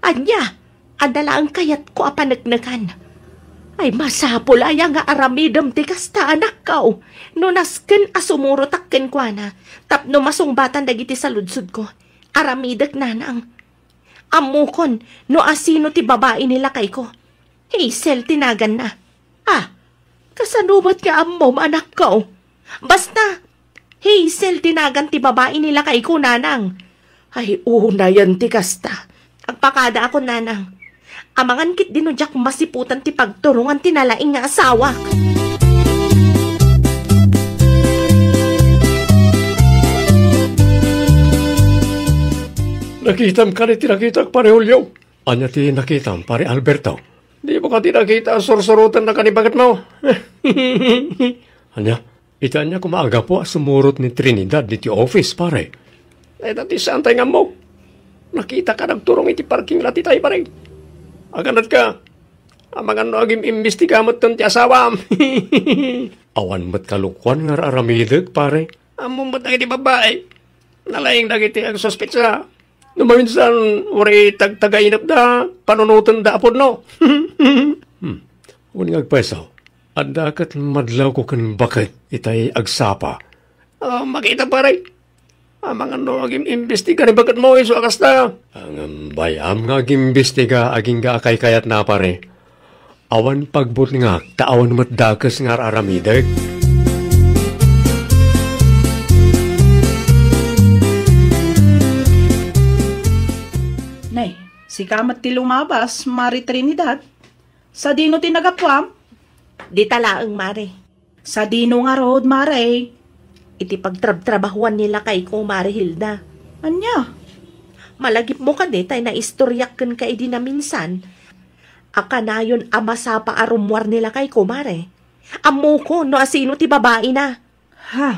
Ania, adda laeng kayatko a paneknekan. Ay, masapul aya nga aramidem ti kasta, anakko? No nasken a sumurotak kenkuana, tapno masungbatan dagiti saludsodko, aramidek, nanang. Ammokon no asino ti babai ni lakayko. Hazel ti naganna. Ah, kasano met nga ammom, anakko? Basta, Hazel ti nagan ti babai ni lakayko, nanang. Ay, unayen ti kasta. Agpakadaakon, nanang. Amangan ketdi no diak masiputan ti pagturongan ti nalaing nga asawak. Nakitam kadi ti nakitak, Pare Julio? Ania ti nakitam, Pare Alberto? Dimo kadi nakita a sursurotennak ni baketmo? Ania? Iti ania koma a gapu a sumurot ni Trinidad ditoy office, pare? Dayta ti saantay nga ammok. Nakitak a nagturong iti parking lot itay, pare. Aganatka, amangan no agim-imbestiga metten ti asawam. Awan met kalokoan nga ar-aramidek, pare. Ammom met dagiti babai. Nalaing dagiti agsuspetsa. No maminsan, uray tagtagainepda, panunotenda a pudno. Hmm. Wen nga agpayso, adda ket madlawko ken baket itay agsapa. Ah, makita, pare. Amangan no agim-imbestiga ni baketmo isu a kasta. Ngem bay-am nga agim-imbestiga agingga a kaykayatna, pare. Awan pagbutngak ta awan met dakes nga ar-aramidek. Nay, sika met ti lumabas, Mare Trinidad. Sadino ti nagapuam? Dita laeng, Mare. Sadino ngarud, Mare? Iti pagtrabtrabahuan ni lakayko, Mare Hilda. Ania? Malagipmo kadi tay naistoriak kenka idi naminsan a kanayon a masapa a rummuar ni lakayko, Mare. Ammokon no asino ti babaina. Ha?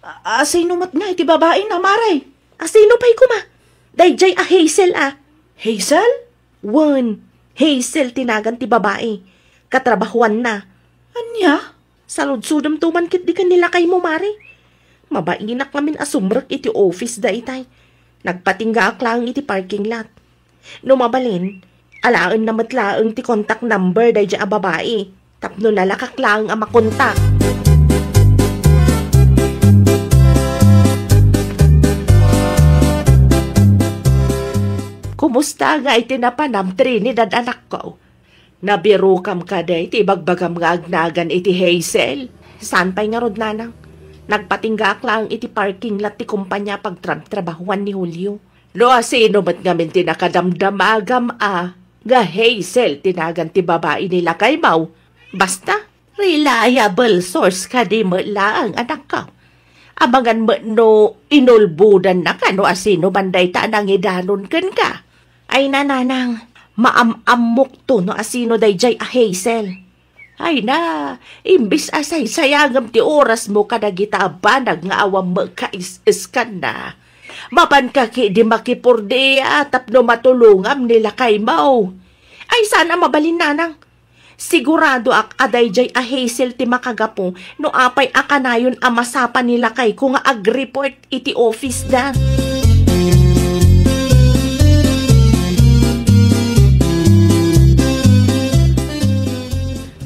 A-, asino met nga iti babaina, Mare? Asino pay koma? Daydiay a Hazel a. Hazel? Wen, Hazel ti nagan ti babai. Katrabahuanna. Ania? Saludsodemto man ketdi ken ni lakaymo, Mare. Mabainak ngamin a sumrek iti office da itay. Nagpatinggaak laeng iti parking lot. No mabalin, alaenna met laeng ti contact number daydiay a babai tapno nalakak laeng a makontak. Kumusta nga iti napanam, Trinidad, anakko? Nabirokam kadi ti ibagbagam nga agnagan iti Hazel? Saan pay ngarud, nanang? Nagpatinggaak laeng iti parking lot ti kumpanya pagtrabtrabahuan ni Julio. No asino met ngamin ti nakadamdamagam a nga Hazel ti nagan ti babai ni lakaymo? Basta, reliable source kadi met laeng, anakko. Amangan met no inulbodannaka no asino man dayta a nangidanon kenka. Ay, nanang, maam-ammokto no asino daydiay a Hazel. Ay na, imbes a saysayangem ti orasmo kadagita a banag nga awan makais-iskanna, mapanka ketdi makipurdia tapno matulongam ni lakaymo. Ay, saan a mabalin, nanang. Siguradoak a daydiay a Hazel ti makagapu no apay a kanayon a masapa ni lakayko nga agreport iti office da.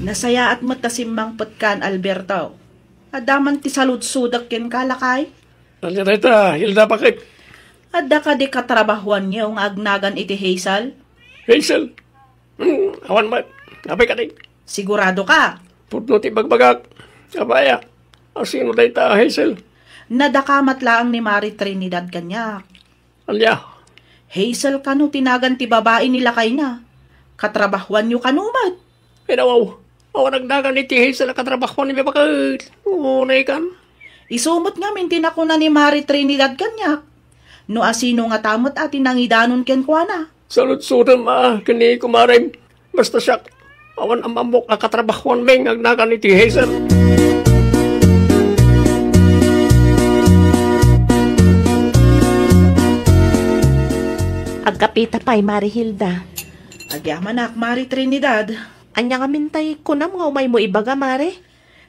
Nasayaat met ta simmangpetkan, Alberto. Adda man ti saludsodek kenka, lakay? Ania dayta, Hilda, baket? Adda kadi katrabahuanyo nga agnagan iti Hazel? Hazel? Hmm, awan met. Apay kadi? Sigurado ka? Pudno ti bagbagak. Abaya, asino dayta a Hazel? Nadakamat laeng ni Mari Trinidad kaniak. Ania? Hazel kano ti nagan ti babai ni lakayna. Katrabahuanyo kano met? Ay, nawaw. Awan agnagan iti Hazel a katrabahuan ni baket. Unay kan. Isu met ngamin ti nakuna ni Mari Trinidad kaniak. No asino ngata met a ti nangidanon kenkuana. Saludsodem a ken ni kumarem. Basta siak, awan am-ammok a katrabahuanmi nga agnagan iti Hazel. Agkapita pay, Mari Hilda. Agyamanak, Mari Trinidad. Ania ngamin tay kunam nga umaymo ibaga, Mari?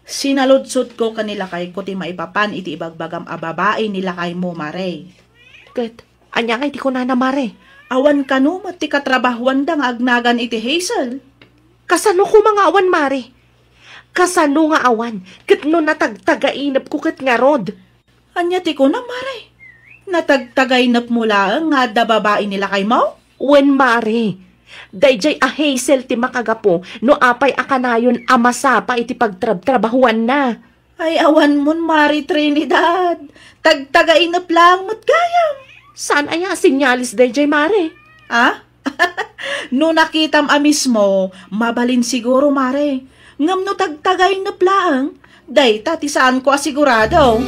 Sinaludsodko ken ni lakayko ti maipapan iti ibagbagam a babai ni lakaymo, Mari. Ket ania ngay ti kunana, Mari? Awan kano met ti katrabahuanda nga agnagan iti Hazel. Kasano koma nga awan, Mari? Kasano nga awan? Ket no natagtagainepko ket ngarud? Ania ti kunam, Mari? Natagtagainepmo laeng nga adda babai ni lakaymo? Wen, Mari. Daydiay a Hazel ti makagapu no apay a kanayon a masapa iti pagtrabtrabahuanna. Ay, awanmon, Mari Trinidad. Tagtagainep laeng met gayam. Saan aya a senyales daydiay, Mari? Ah? No nakitam a mismo, mabalin siguro, Mari. Ngem no tagtagainep laeng, dayta ti saanko a sigurado.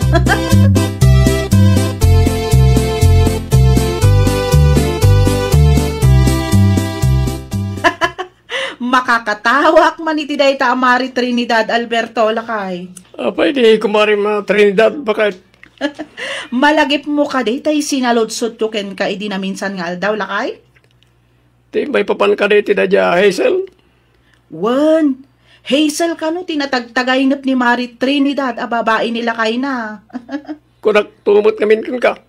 Makakatawaak man iti dayta a Mari Trinidad, Alberto, lakay. Apay di kumarem a Trinidad, baket? Malagipmo kadi tay sinaludsodko kenka idi naminsan nga aldaw, lakay? Ti maipapan kadi ti daydiay a Hazel? Wen, Hazel kano ti natagtagainep ni Mari Trinidad a babai ni lakayna. Kunak tumet ngamin kenka.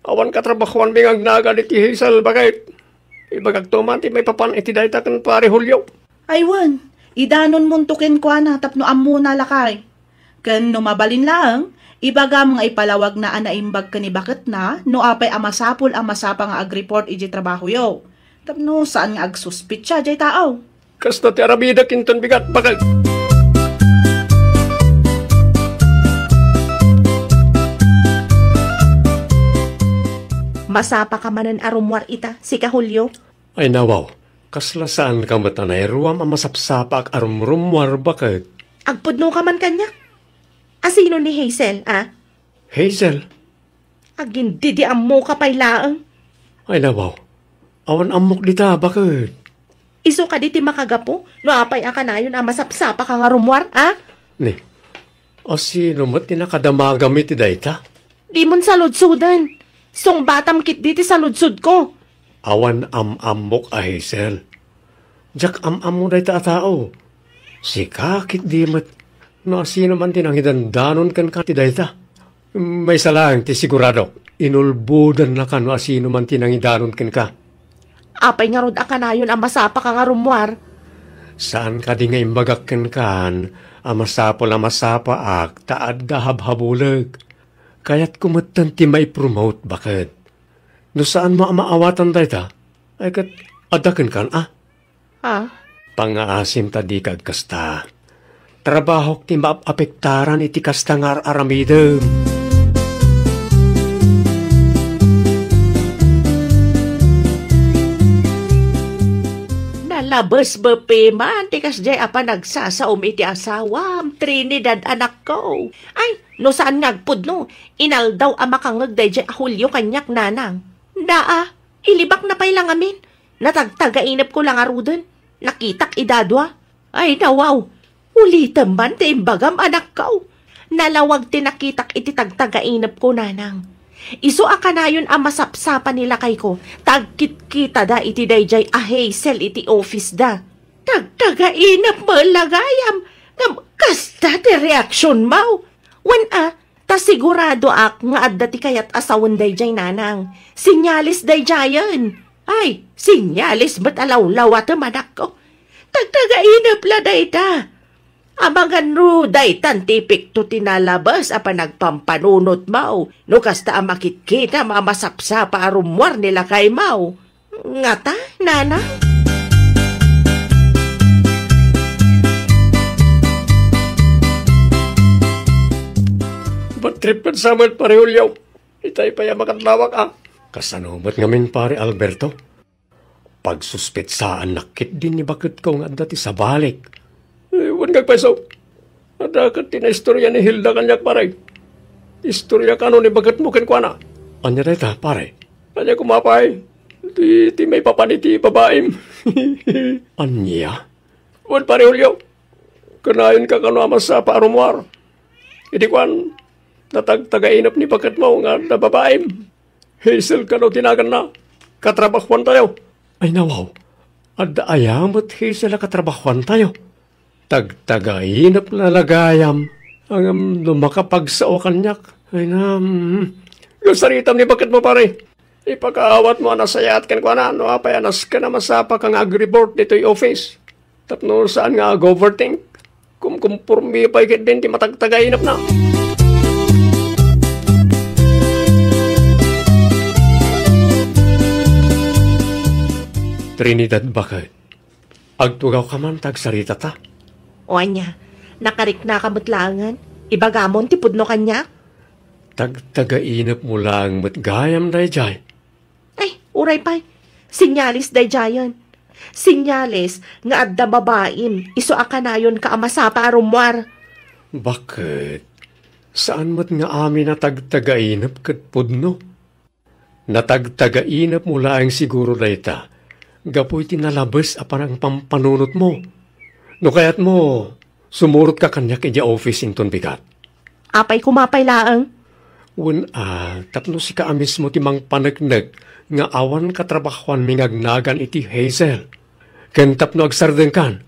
Awan katrabahuanmi nga agnagan iti Hazel, baket? Ibagakto man ti maipapan iti dayta ken Pare Julio. Ay wen, idanonmonto kenkuana tapno ammona, lakay. Ken no mabalin laeng, ibagam nga ipalawagna a naimbag ken ni baketna no apay a masapul a masapa nga agreport iti trabahoyo. Tapno saan nga agsuspetsa jay tao. Kasta ti aramidek inton bigat, baket. Masapa ka manen a rummuar ita, sika Julio? Ay, nawaw, kasla saan ka met a nairuam a masapsapaak a rumrummuar, baket? Agpudno ka man kaniak? Asino ni Hazel, a? Hazel? Agindidiammo ka pay laeng. Ay, nawaw, awan ammok dita, baket? Isu kadi ti makagapu no apay a kanayon a masapsapa ka nga rummuar, a? Ni, asino met ti nakadamagam iti dayta? Dimon saludsoden. Sungbatam ketdi ti saludsodko. Awan am-ammok a Hazel. Diak am-ammo dayta a tao. Sika ketdi met no asino man ti nangidandanon kenka ti dayta. Maysa laeng ti siguradok, inulbodannaka no asino man ti nangidanon kenka. Apay ngarud a kanayon a masapa ka nga rummuar? Saan kadi nga imbagak kenkan a masapul a masapaak ta adda habhabulek? Kayatko metten ti maipromote, baket. No saanmo a maawatan dayta, ay ket adda kenkan, a? Ha? Pangngaasim ta dika agkasta. Trabahok ti maap-apektaran iti kasta nga ar-aramidem. Nalabes bepi man ti kasdiay a panagsasaom iti asawam, Trinidad, anakko. Ay, no saan nga agpudno, inaldaw a makangngeg daydiay a Julio kaniak, nanang. Daa, ilibakna pay la ngamin. Natagtagainepko la ngaruden. Nakitak idadua. Ay, nawaw. Ulitem man ti imbagam, anakko. Nalawag ti nakitak iti tagtagainepko, nanang. Isu a kanayon a masapsapa ni lakayko, ta agkitkitada iti daydiay a Hazel iti office da. Tagtagainep met la gayam, ngem kasta ti reaksionmo. Wen a, ta siguradoak nga adda ti kayat a sawen daydiay, nanang. Senyales daydiayen. Ay, senyales met a lawlawatem, anakko. Tagtagainep la dayta. Amangan no daytan ti epekto ti nalabes a panagpampanunotmo, no kasta a makitkitam a masapsapa a rummuar ni lakaymo. Ngata, nana? Trip ket sa met, Pare Julio. Itay pay a makadlawak, a. Kasano met ngamin, Pare Alberto? Pagsuspetsaannak ketdin ni baketko nga adda ti sabalik. Eh, wen nga agpayso. Adda ket ti naistoria ni Hilda kaniak, pare. Istoria kano ni baketmo kenkuana. Ania dayta, pare? Ania koma pay? Ti, ti maipapan iti babaim. Ania? Wen, Pare Julio, kanayonka kano a masapa a rummuar. Idi kuan, natagtagainep ni baketmo nga adda babaim. Hazel kano ti naganna. Katrabahuantayo. Ay, nawaw. Adda aya met Hazel a katrabahuantayo? Tagtagainep la gayam. Ngem no makapagsao kaniak. Ay, na, mm. Gasaritam ni baketmo, pare. Ipakaawatmo a nasayaat kenkuana no apay a nasken a masapaka nga agreport ditoy office. Tapno saan nga ag-overthink. Kumkumpormi pay ketdin ti matagtagainepna. Trinidad, baket. Agtugawka man ta agsaritata. O ania, nakariknaka met laengen? Ibagamon ti pudno kaniak? Tagtagainepmo laeng met gayam daydiay. Ay, uray pay. Senyales daydiayen. Senyales nga adda babaim isu a kanayonka a masapa a rummuar. Baket, saan met nga amin a tagtagainep ket pudno? Natagtagainepmo laeng siguro dayta gapu iti nalabes a panangpampanunotmo. No kayatmo, sumurotka kaniak idiay office inton bigat. Apay koma pay laeng? Wen a, tapno sika a mismo ti mangpaneknek nga awan katrabahuanmi nga agnagan iti Hazel. Ken tapno agsardengkan,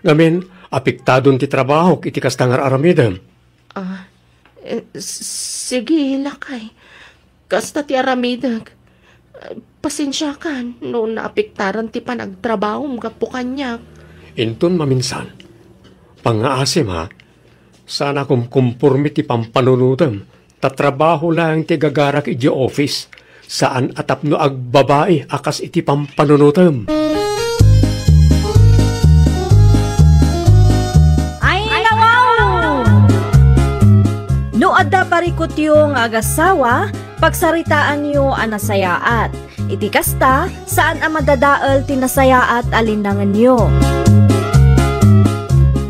ngamin, apektadon ti trabahok iti kasta nga ar-aramidem. Ah, eh, s-, sige, lakay. Kasta ti aramidek. Eh, pasensiakan no naapektaran ti panagtrabahom gapu kaniak. Inton maminsan, pangngaasim, ha? Saan a kumkumpormi ti pampanunotem, ta trabaho laeng ti agagarak idiay office. Saan a tapno agbabai a kas iti pampanunotem. Ay, nawaw! No adda parikutyo nga agasawa, pagsaritaanyo a nasayaat. Iti kasta, saan a madadael ti nasayaat a linnangenyo.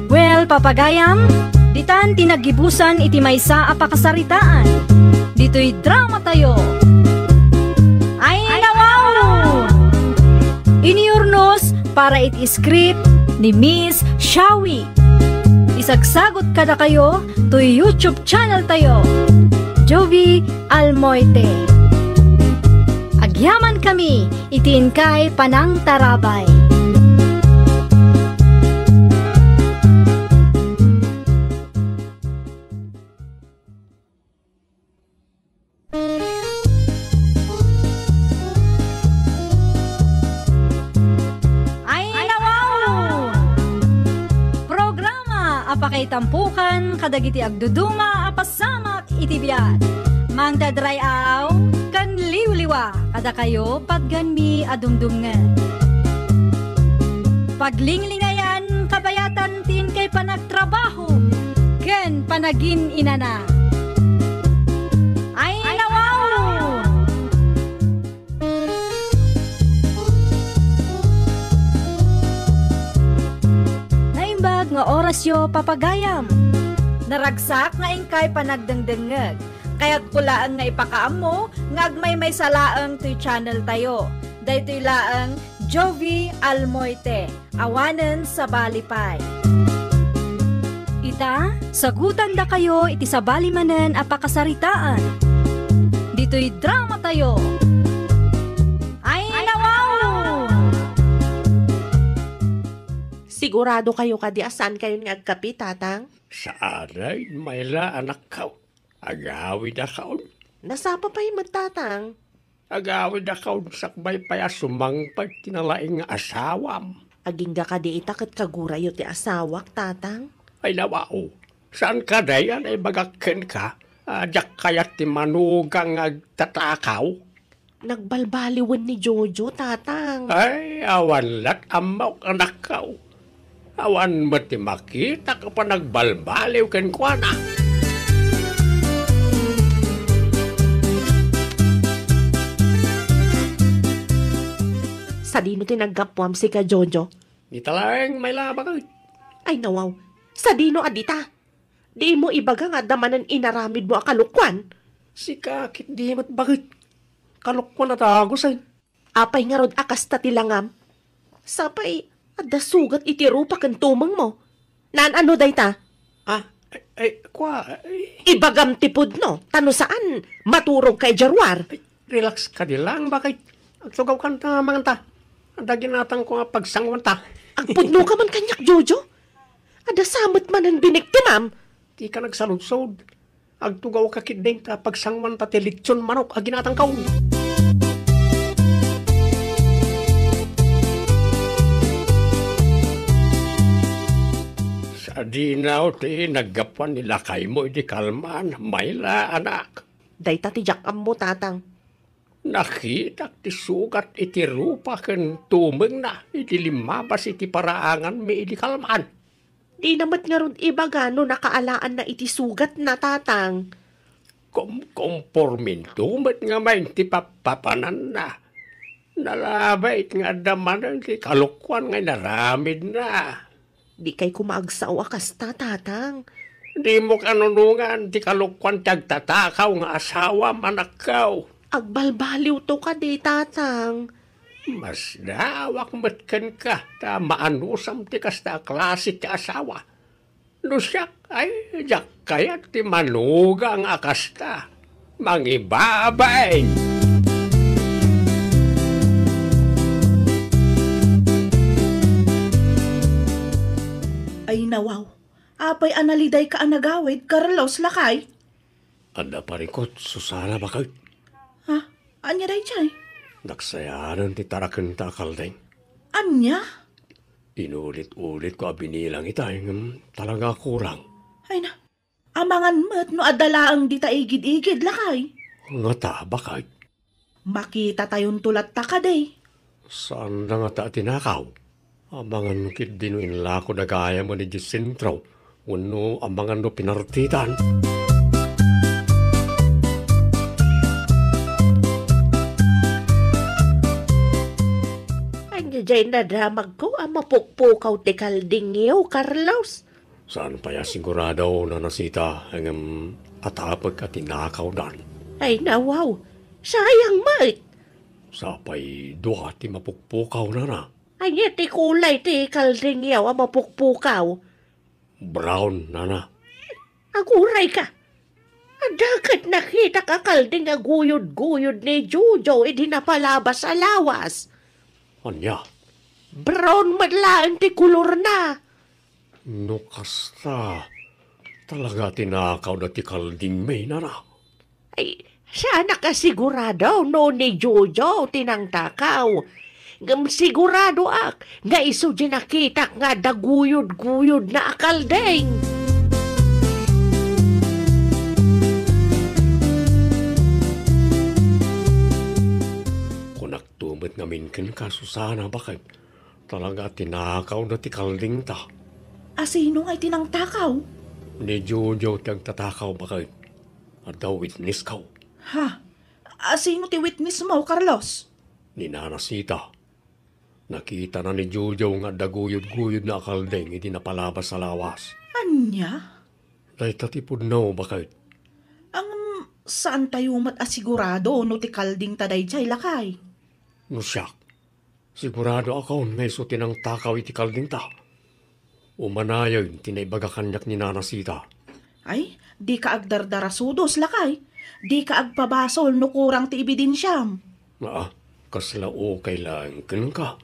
Well, papagayam, ditan ti naggibusan iti maysa a pakasaritaan. Ditoy dramatayo. Ay, nawaw! Iniurnos para iti script ni Miss Shawi. Isagsagot kadakayo toy YouTube channel tayo, Jovi Almoite. Agyaman kami iti inkay panangtarabay. Ay, nawaw! Programa a pakaitampokan kadagiti agduduma a pasamak iti biag. Mangted ray-aw ken liwliwa kadakayo patgenmi a dumdumngeg. Paglinglingayan kabayatan ti inkay panagtrabaho ken panagin-inana. Ay, nawaw! Naimbag nga orasyo, papagayam. Naragsak nga inkay panagdengdengngeg. Kayatko laeng nga ipakaammo nga agmaymaysa laeng toy channel tayo. Daytoy laeng Jovi Almoite. Awanen sabali pay. Ita, sagutandakayo iti sabali manen a pakasaritaan. Ditoy dramatayo. Ay, nawaw! Sigurado kayo kadi a saan kayon nga agkape, Tatang? Saan ay, Mayla, anakko. Agawidakon. Nasapa pay met, Tatang? Agawidakon sakbay pay a sumangpet ti nalaing nga asawam. Agingga kadi ita ket kagurayo ti asawak, Tatang? Ay, nawaw. Saan kadi a naibagak kenka a diak kayat ti manugang nga agtatakaw? Nagbalbaliwen ni Jojo, Tatang. Ay, awan lat ammok, anakko. Awan met ti makitak a panagbalbaliw kenkuana. Sadino ti naggapuam, sika, Jojo? Dita laeng, Mayla, baket. Ay, nawaw. Sadino a dita? Dimo ibaga nga adda manen inaramidmo a kalokuan? Sika, ket di met baket. Kalokuan a dagusen. Apay ngarud a kasta ti langam? Sapay, adda sugat iti rupa ken tumengmo. Naan-ano dayta? Ah, ay, ay, kua, ay. Ibagam ti pudno, ta no saan, maturogka idiay ruar. Ay, relax kadi lang, baket. Agtugawkan ta manganta. Adda ginatangko nga pagsanguanta. Agpudnoka man kaniak, Jojo. Adda sa met manen biniktimam. Dika nagsaludsod. Agtugawka ketdin ta pagsanguanta ti litson manok a ginatangko. Sadino ti naggapuan ni lakaymo idi kalman, Mayla, anak? Dayta ti diak ammo, Tatang. Nakitak ti sugat iti rupa ken tumengna idi limmabas iti paraanganmi idi kalman. Dina met ngarud ibaga no nakaalaanna iti sugatna, Tatang. Kom-, komporminto met ngamin ti pappapananna. Nalabit nga adda manen ti kalokuan nga inaramidna. Dikay koma agsao a kasta, Tatang. Dimo kanunongan ti kalokuan ti agtatakaw nga asawam, anakko. Agbalbaliwto kadi, Tatang. Masdaawak met kenka ta maanusam ti kasta a klase ti asawa. No siak, ay, diak kayat ti manugang a kasta. Mangibabain! Ay, nawaw. Apay a nalidayka a nagawid, Carlos, lakay? Adda parikut, Susana, baket. Ha? Ania daydiay? Naksayaanen ti tarakenta a kalding. Ania? Inulit-ulitko a binilang itay, ngem talaga a kurang. Ay na, amangan met no adda laeng dita igid-igid, lakay. Ngata, baket? Makitatayonto latta kadi. Saanda ngata a tinakaw? Amangan ketdi no inlakoda gayamen idiay sentro wenno amangan no pinartitan. Ania diay nadamagko a mapukpukaw ti kaldingyo, Carlos? Saan pay a sigurado, Nanasita, ngem atapek a tinakawdan. Ay, nawaw. Sayang met. Sapay dua ti mapukpukaw, Nana. Ania ti kulay ti kaldingyo a mapukpukaw? Brown, Nana. Agurayka. Adda ket nakitak a kalding a guyod-guyod ni Jojo idi napalabas a lawas. Ania? Brown met laeng ti kolorna. No kasta, talaga a tinakawda ti kaldingmi, Nana. Ay, saanak a sigurado no ni Jojo ti nangtakaw. Ngem siguradoak nga isu ti nakitak nga adda guyod-guyodna a kalding. Kunakto met ngamin kenka, Susana, baket. Talaga a tinakawda ti kaldingta. Asino ngay ti nangtakaw? Ni Jojo ti agtatakaw, baket. Adda witnessko. Ha? Asino ti witnessmo, Carlos? Ni Nanasita. Nakitana ni Jojo nga adda guyod-guyodna a kalding idi napalabas a lawas. Ania? Dayta ti pudno, baket. Ngem saantayo met a sigurado no ti kaldingta daydiay, lakay. No siak, siguradoakon nga isu ti nangtakaw iti kaldingta. Umanayen ti naibaga kaniak ni Nanasita. Ay, dika agdardarasudos, lakay. Dika agpabasol no kurang ti ebidensiam. Aa, kasla ukay laeng kenka.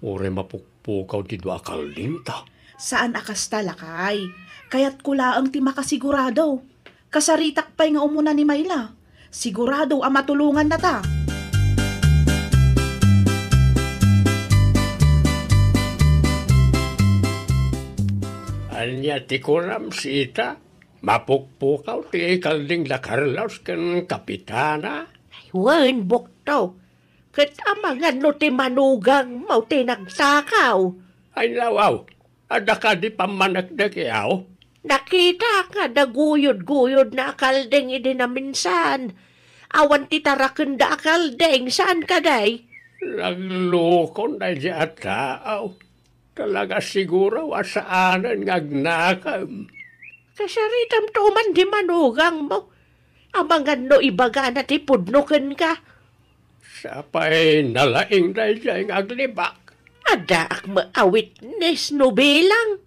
Uray mapukpukaw ti dua a kaldingta. Saan a kasta, lakay. Kayatko laeng ti makasigurado. Kasaritak pay nga umuna ni Mayla. Sigurado a matulongannata. Ania ti kunam, Sita? Mapukpukaw ti kalding da Carlos ken Kapitana? Ay, wen, bukto. Ket amangan no ti manugangmo ti nagtakaw. Ay, nawaw. Adda kadi pammaneknek, yaw? Nakitak nga adda guyod-guyodna a kalding idi naminsan. Awan ti tarakenda a kalding, saan kadi? Naglukon daydiay a tao. Talaga siguro a saanen nga agnakem. Kasaritam to man di manugangmo. Amangan no ibagana ti pudno kenka. Sapay nalaing daydiay nga aglibak. Addaak met a witness no bilang.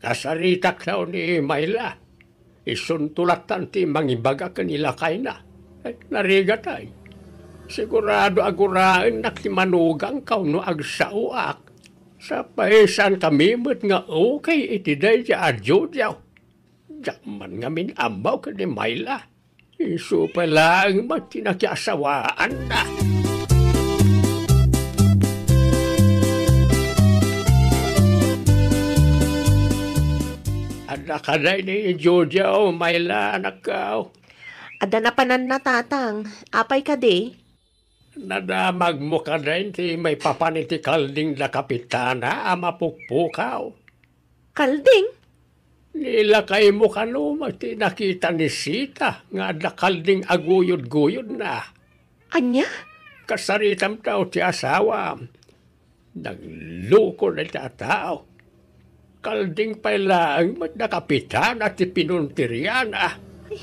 Kasaritak law ni Mayla. Isunto lattan ti mangibaga ken ni lakayna. Ay, narigatay. Sigurado a guraennak ti manugangko no agsaoak. Sapay saankami met nga okay iti daydiay a Jojo. Diak man ngamin ammo ken ni Mayla. Isu pay laeng met ti nakiasawaanna. Adda kadi ni Jojo, Mayla, anakko? Adda napananna, Tatang. Apay kadi? Nadamagmo kadi ti maipapan iti kalding da Kapitana a mapukpukaw? Kalding? Ni lakaymo kano met ti nakita ni Sita nga adda kalding a guyod-guyodna? Ania? Kasaritam taw ti asawam. Nagluko dayta a tao. Kalding pay laeng met da Kapitana ti pinuntirina. Ay,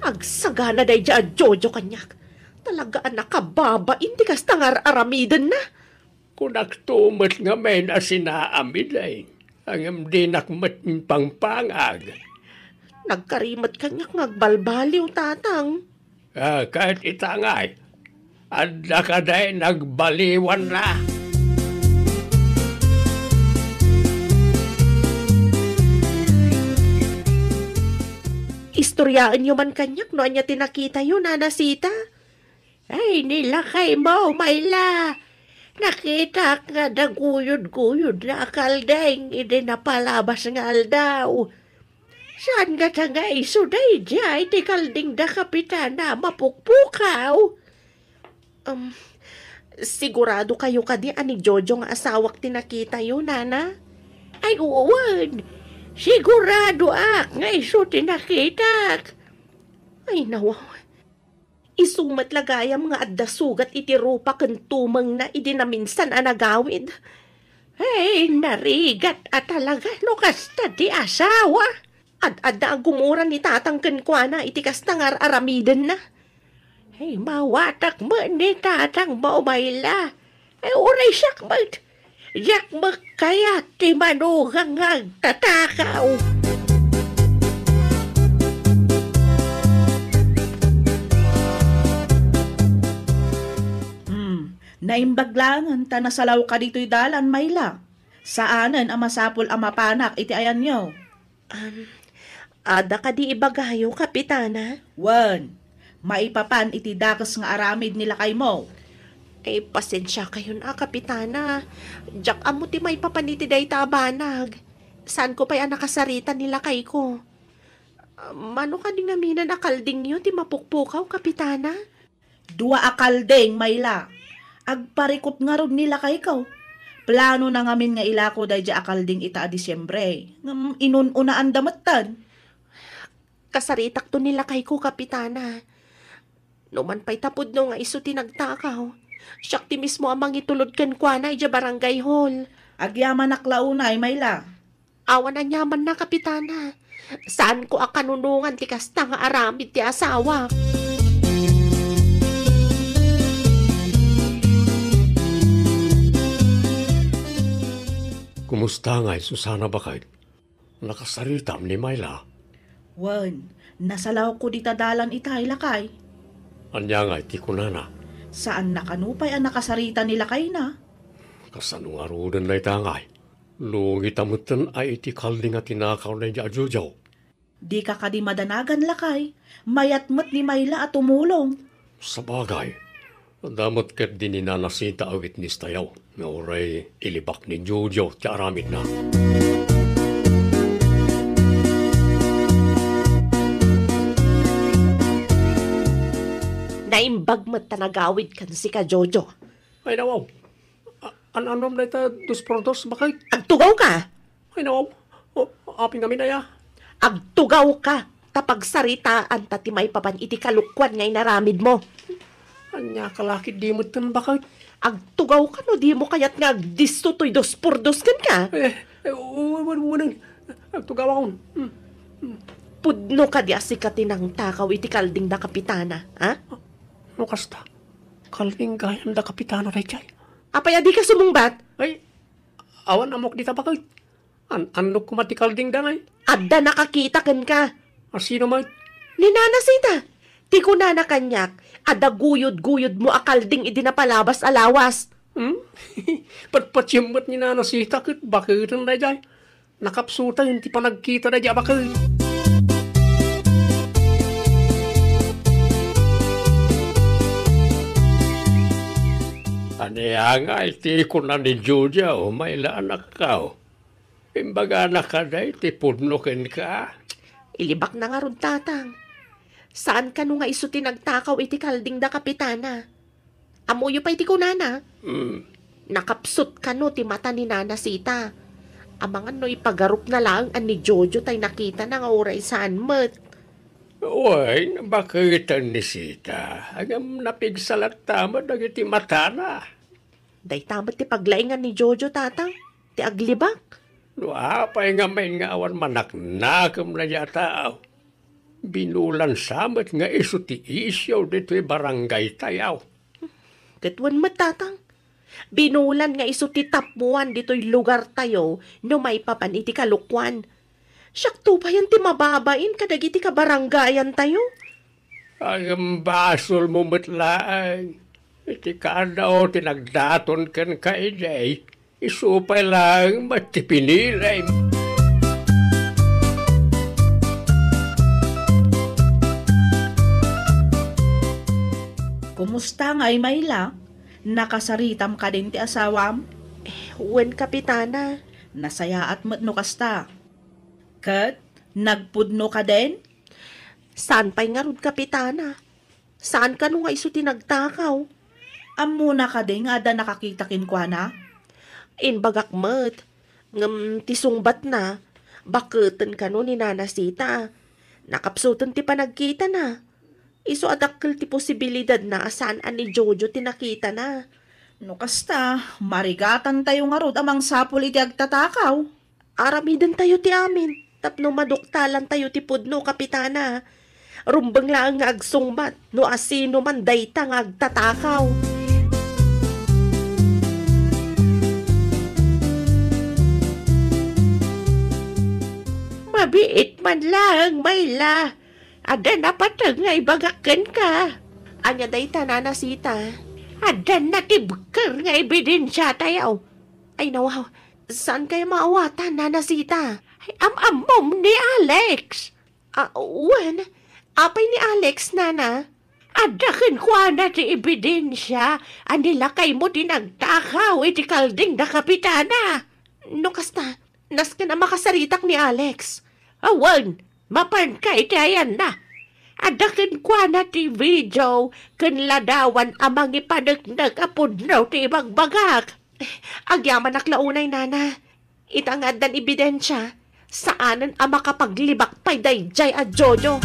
agsagana daydiay a Jojo kaniak. Talaga a nakababain ti kasta nga ar-aramidenna. Kunakto met ngamin a sinaam idi, ngem dinak met impangpangag. Nagkari met kaniak nga agbalbaliw, Tatang. Ah, ket ita ngay, adda kadi nagbaliwanna? Istoryaenyo man kaniak no ania ti nakitayo, Nana Sita. Ay, ni lakaymo, Mayla. Nakitak nga adda guyod-guyodna a kalding idi napalabas nga aldaw. Saan ngata nga isu daydiay ti kalding da Kapitana a mapukpukaw? Um, sigurado kayo kadi a ni Jojo nga asawak ti nakitayo, Nana? Ay, wen. Siguradoak nga isu ti nakitak. Ay, nawaw. Isu met la gayam nga adda sugat iti rupa ken tumengna idi naminsan a nagawid. Ay, narigat a talaga no kasta ti asawa. Ad-adda a gumura ni Tatang kenkuana iti kasta nga ar-aramidenna. Ay, mawatak met ni Tatang, Mayla. Ay, uray siak met. Diak met kayat ti manugang nga agtatakaw. Hmm, naimbag laengen ta nasalawka ditoy dalan, Mayla. Saanen a masapul a mapanak iti ayanyo. Um, adda kadi ibagayo, Kapitana? Wen, maipapan iti dakes nga aramid ni lakaymo. Eh, pasensiakayon a, Kapitana. Diak ammo ti maipapan iti dayta a banag. Saanko pay a nakasarita ni lakayko. Ah, mano kadi ngaminen a kaldingyo ti mapukpukaw, Kapitana? Dua a kalding, Mayla. Agparikut ngarud ni lakayko. Planona ngamin nga ilako daydiay a kalding ita a Disiembre. Ngem inun-unaanda metten. Kasaritakto ni lakayko, Kapitana. Numan pay ta pudno nga isu ti nagtakaw, siak ti mismo a mangitulod kenkuana idiay barangay hall. Agyamanak la unay, Mayla. Awan aniamanna, Kapitana. Saanko a kanunongan ti kasta nga aramid ti asawa. Kumusta ngay, Susana, baket? Nakasaritam ni Mayla? Wen, nasalawko dita dalan itay, lakay. Ania ngay ti kunana? Saanna kano pay a nakasarita ni lakayna. Kasano ngaruden dayta ngay? Lugita metten a iti kalding a tinakaw daydiay a Jojo. Dika kadi madanagan, lakay. Mayat met ni Mayla a tumulong. Sabagay, adda met ketdi ni Nana Sita a witness tayo nga uray ilibak ni Jojo ti aramidna. Naimbag met ta nagawid ken sika, Jojo. Ay, nawaw. A-, an-, annom dayta dos por dos, baket? Agtugawka! Ay, nawaw. O, apay ngamin aya? Agtugawka, ta pagsaritaanta ti maipapan iti kalokuan nga inaramidmo. Ania ka la ketdi metten, baket? Agtugawka no dimo kayat nga agdisso toy dos por dos kenka? Eh, eh, u-, u-, u-, uneng, agtugawakon. Hmm. Pudno kadi a sika ti nangtakaw iti kalding da Kapitana, ha? No kasta, kalding gayam da Kapitana daydiay. Apay a dika sumungbat? Ay, awan ammok dita baket. An-, annok koma ti kalding da ngay? Adda nakakita kenka. A sino met? Ni Nana Sita. Ti kunana kaniak, adda guyod-guyodmo a kalding idi napalabas a lawas. Hmm? Patpatiem met ni Nana Sita ket baketen daydiay. Nakapsutaen ti panagkita daydiay a baket. Ania ngay ti kuna ni Jojo, Mayla, anakko? Imbagana kadi ti pudno kenka? Ilibakna ngarud, Tatang. Saan kano nga isu ti nagtakaw iti kalding da Kapitana? Ammoyo pay ti kunana? Hmm. Nakapsut kano ti mata ni Nana Sita. Amangan no ipagarupna laeng a ni Jojo tay nakitana nga uray saan met. Wen, baketen ni Sita. Ngem napigsa latta met dagiti matana. Dayta met ti paglaingan ni Jojo, Tatang, ti aglibak. No apay ngamin nga awan manaknakemna dayta a tao? Binulan sa met nga isu ti isyu ditoy barangaytayo. Ket wen met, Tatang, binulan nga isu ti tappuan ditoy lugartayo no maipapan iti kalokuan. Siakto payen ti mababain kadagiti kabarangayantayo. Ngem basolmo met laeng. Iti kaano ti nagdaton kenka idi, isu pay laeng met ti pinilim. Kumusta ngay, Mayla? Nakasaritam kadin ti asawam? Eh, wen, Kapitana. Nasayaat met no kasta. Ket nagpudno kadin? Saan pay ngarud, Kapitana. Saan kano nga isu ti nagtakaw. Ammona kadi nga adda nakakita kenkuana? Imbagak met, ngem ti sungbatna, baketen kano ni Nana Sita. Nakapsuten ti panagkitana. Isu a dakkel ti posibilidadna a saan a ni Jojo ti nakitana. No kasta, marigatantayo ngarud a mangsapul iti agtatakaw. Aramidentayo ti amin tapno maduktalantayo ti pudno, Kapitana. Rumbeng laeng nga agsungbat no asino man dayta nga agtatakaw. Mabiit man laeng, Mayla. Adda napateg nga ibagak kenka. Ania dayta, Nana Sita? Adda natibker nga ebidensiatayo. Ay, nawaw. Saan kaya maawatan, Nana Sita? Ay, am-ammom ni Alex. Ah, wen, apay ni Alex, Nana? Adda kenkuana ti ebidensia a ni lakaymo ti nagtakaw iti kalding da Kapitana. No kasta, nasken a makasaritak ni Alex. Awan, mapanka iti ayanna. Adda kenkuana ti video ken ladawan a mangipaneknek a pudno ti ibagbagak. Agyamanak la unay, Nana. Ita nga addan ebidensia, saanen a makapaglibak pay daydiay a Jojo.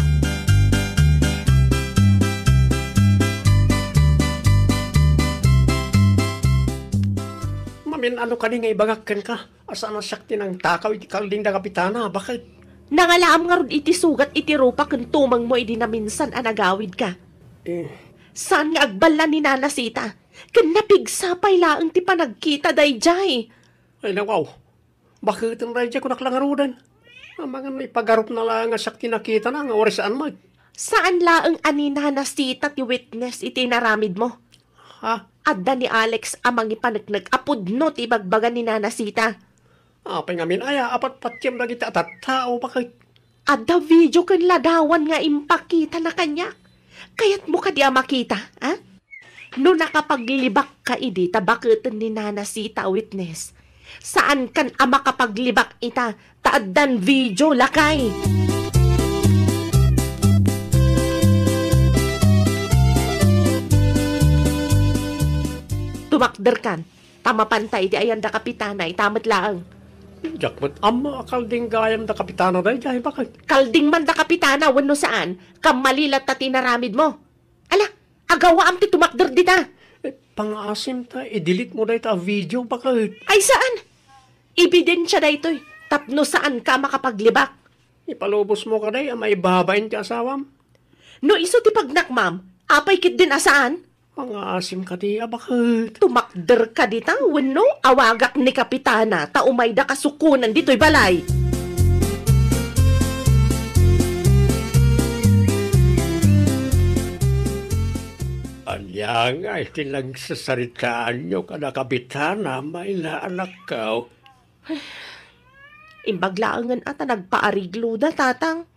Mamin-ano kadi nga ibagak kenka a saan a siak ti nangtakaw iti kalding da Kapitana, baket? Nangalaam ngarud iti sugat iti rupa ken tumengmo idi naminsan a nagawidka. Eh. Saan nga agballa ni Nana Sita, ken napigsa pay laeng ti panagkita daydiay. Ay, nawaw. Baketen daydiay, kunak la ngaruden. Amangan no ipagarupna laeng a siak ti nakitana nga uray saan met. Saan laeng a ni Nana Sita ti witness iti inaramidmo. Ha? Adda ni Alex a mangipaneknek a pudno ti ibagbaga ni Nana Sita. Apay ngamin aya a patpatiem dagiti a tattao, baket? Adda video ken ladawan nga impakitana kaniak. Kayatmo kadi a makita, a? No nakapaglibakka idi ta baketen ni Nana Sita a witness, saankan a makapaglibak ita ta addan video, lakay. Tumakderkan. Ta mapanta iti ayan da Kapitana, ita met laeng. Diak met ammo a kalding gayam da Kapitana daydiay, baket? Kalding man da Kapitana wenno saan, kammali latta ti inaramidmo. Ala, agawaam ti tumakder dita. Eh, Pangaasim ta, i-delete mo dayta a video, baket. Ay, saan? Ebidensia daytoy, tapno saanka a makapaglibak. Ipalubos mo kadi a maibabain ti asawam? No isu ti pagnakmam, apay ketdin a saan? Pangaasim kadi a baket. Tumakder ka dita, wenno awagak ni Kapitana, ta umayda kasukonan ditoy balay. Ania ngay ti nagsasaritaanyo kada Kapitana, Mayla, anakko? Imbag laengen a ta nagpaarigloda, Tatang.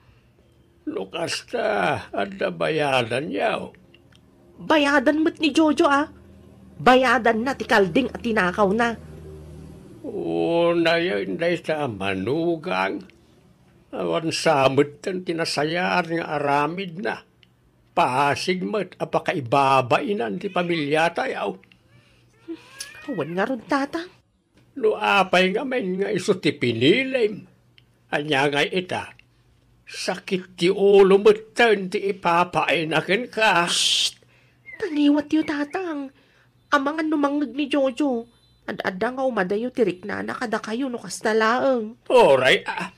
No kasta, adda bayadanyo. Bayadan met ni Jojo, a. Bayadanna ti kalding a tinakawna. Unayen dayta a manugang. Awan sa metten ti nasayaat nga aramidna. Pasig met a pakaibabainan ti pamiliatayo. Awan ngarud, Tatang. No apay ngamin nga isu ti pinilim, ania ngay ita? Sakit ti ulo metten ti ipapaayna kenka. Shh! Tangiwatyo, Tatang. Amangan no mangngeg ni Jojo, ad-adda nga umadayo ti riknana kadakayo no kasta laeng. Uray, a.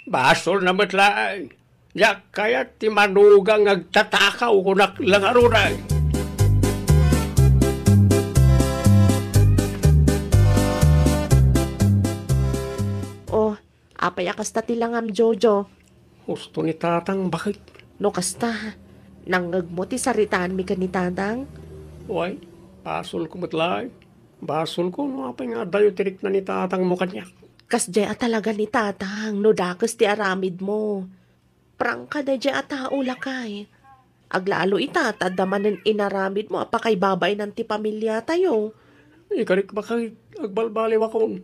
Basolna met laeng. Diak kayat ti manugang nga agtatakaw, kunak la ngaruden. Oh, apay a kasta ti langam, Jojo? Husto ni Tatang, baket. No kasta, nangngegmo ti saritaanmi ken ni Tatang? Uy, basolko met laeng. Basolko no apay nga adayo ti rikna ni Tatangmo kaniak. Kasdiay a talaga ni Tatang no dakes ti aramidmo. Prangka daydiay a tao, lakay. Aglalo ita ta adda manen inaramidmo a pakaibabainan ti pamiliatayo. Ikarik, baket, agbalbaliwakon.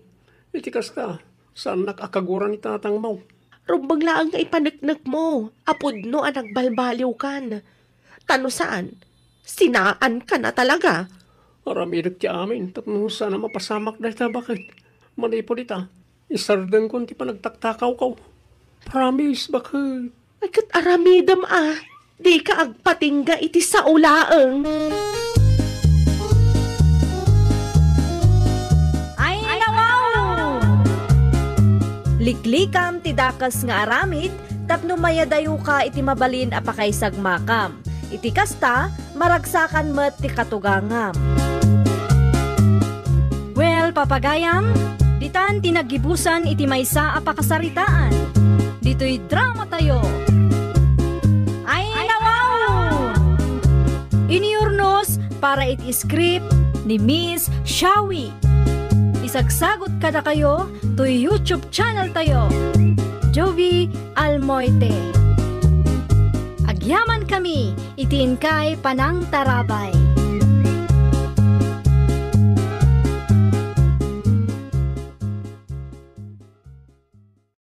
Iti kasta, saannak a kagura ni Tatangmo. Rumbeng laeng nga ipaneknekmo a pudno a nagbalbaliwkan. Ta no saan, sinaankan a talaga. Aramidek ti amin tapno saan a mapasamak dayta, baket. Manipud ita, isardengkon ti panagtaktakawko. Promise, baket. Ay, ket aramidem a, dika agpatingga iti sao laeng. Ay, nawaw! Liklikam ti dakes nga aramid tapno mayadayoka iti mabalin a pakaisagmakam. Iti kasta, maragsakan met ti katugangam. Well, papagayam, ditan ti naggibusan iti maysa a pakasaritaan. Ditoy dramatayo. Ay, nawaw! Inurnos para iti script ni Miss Shawi. Isagsagot kadakayo toy YouTube channel tayo, Jovi Almoite. Agyaman kami iti inkay panangtarabay.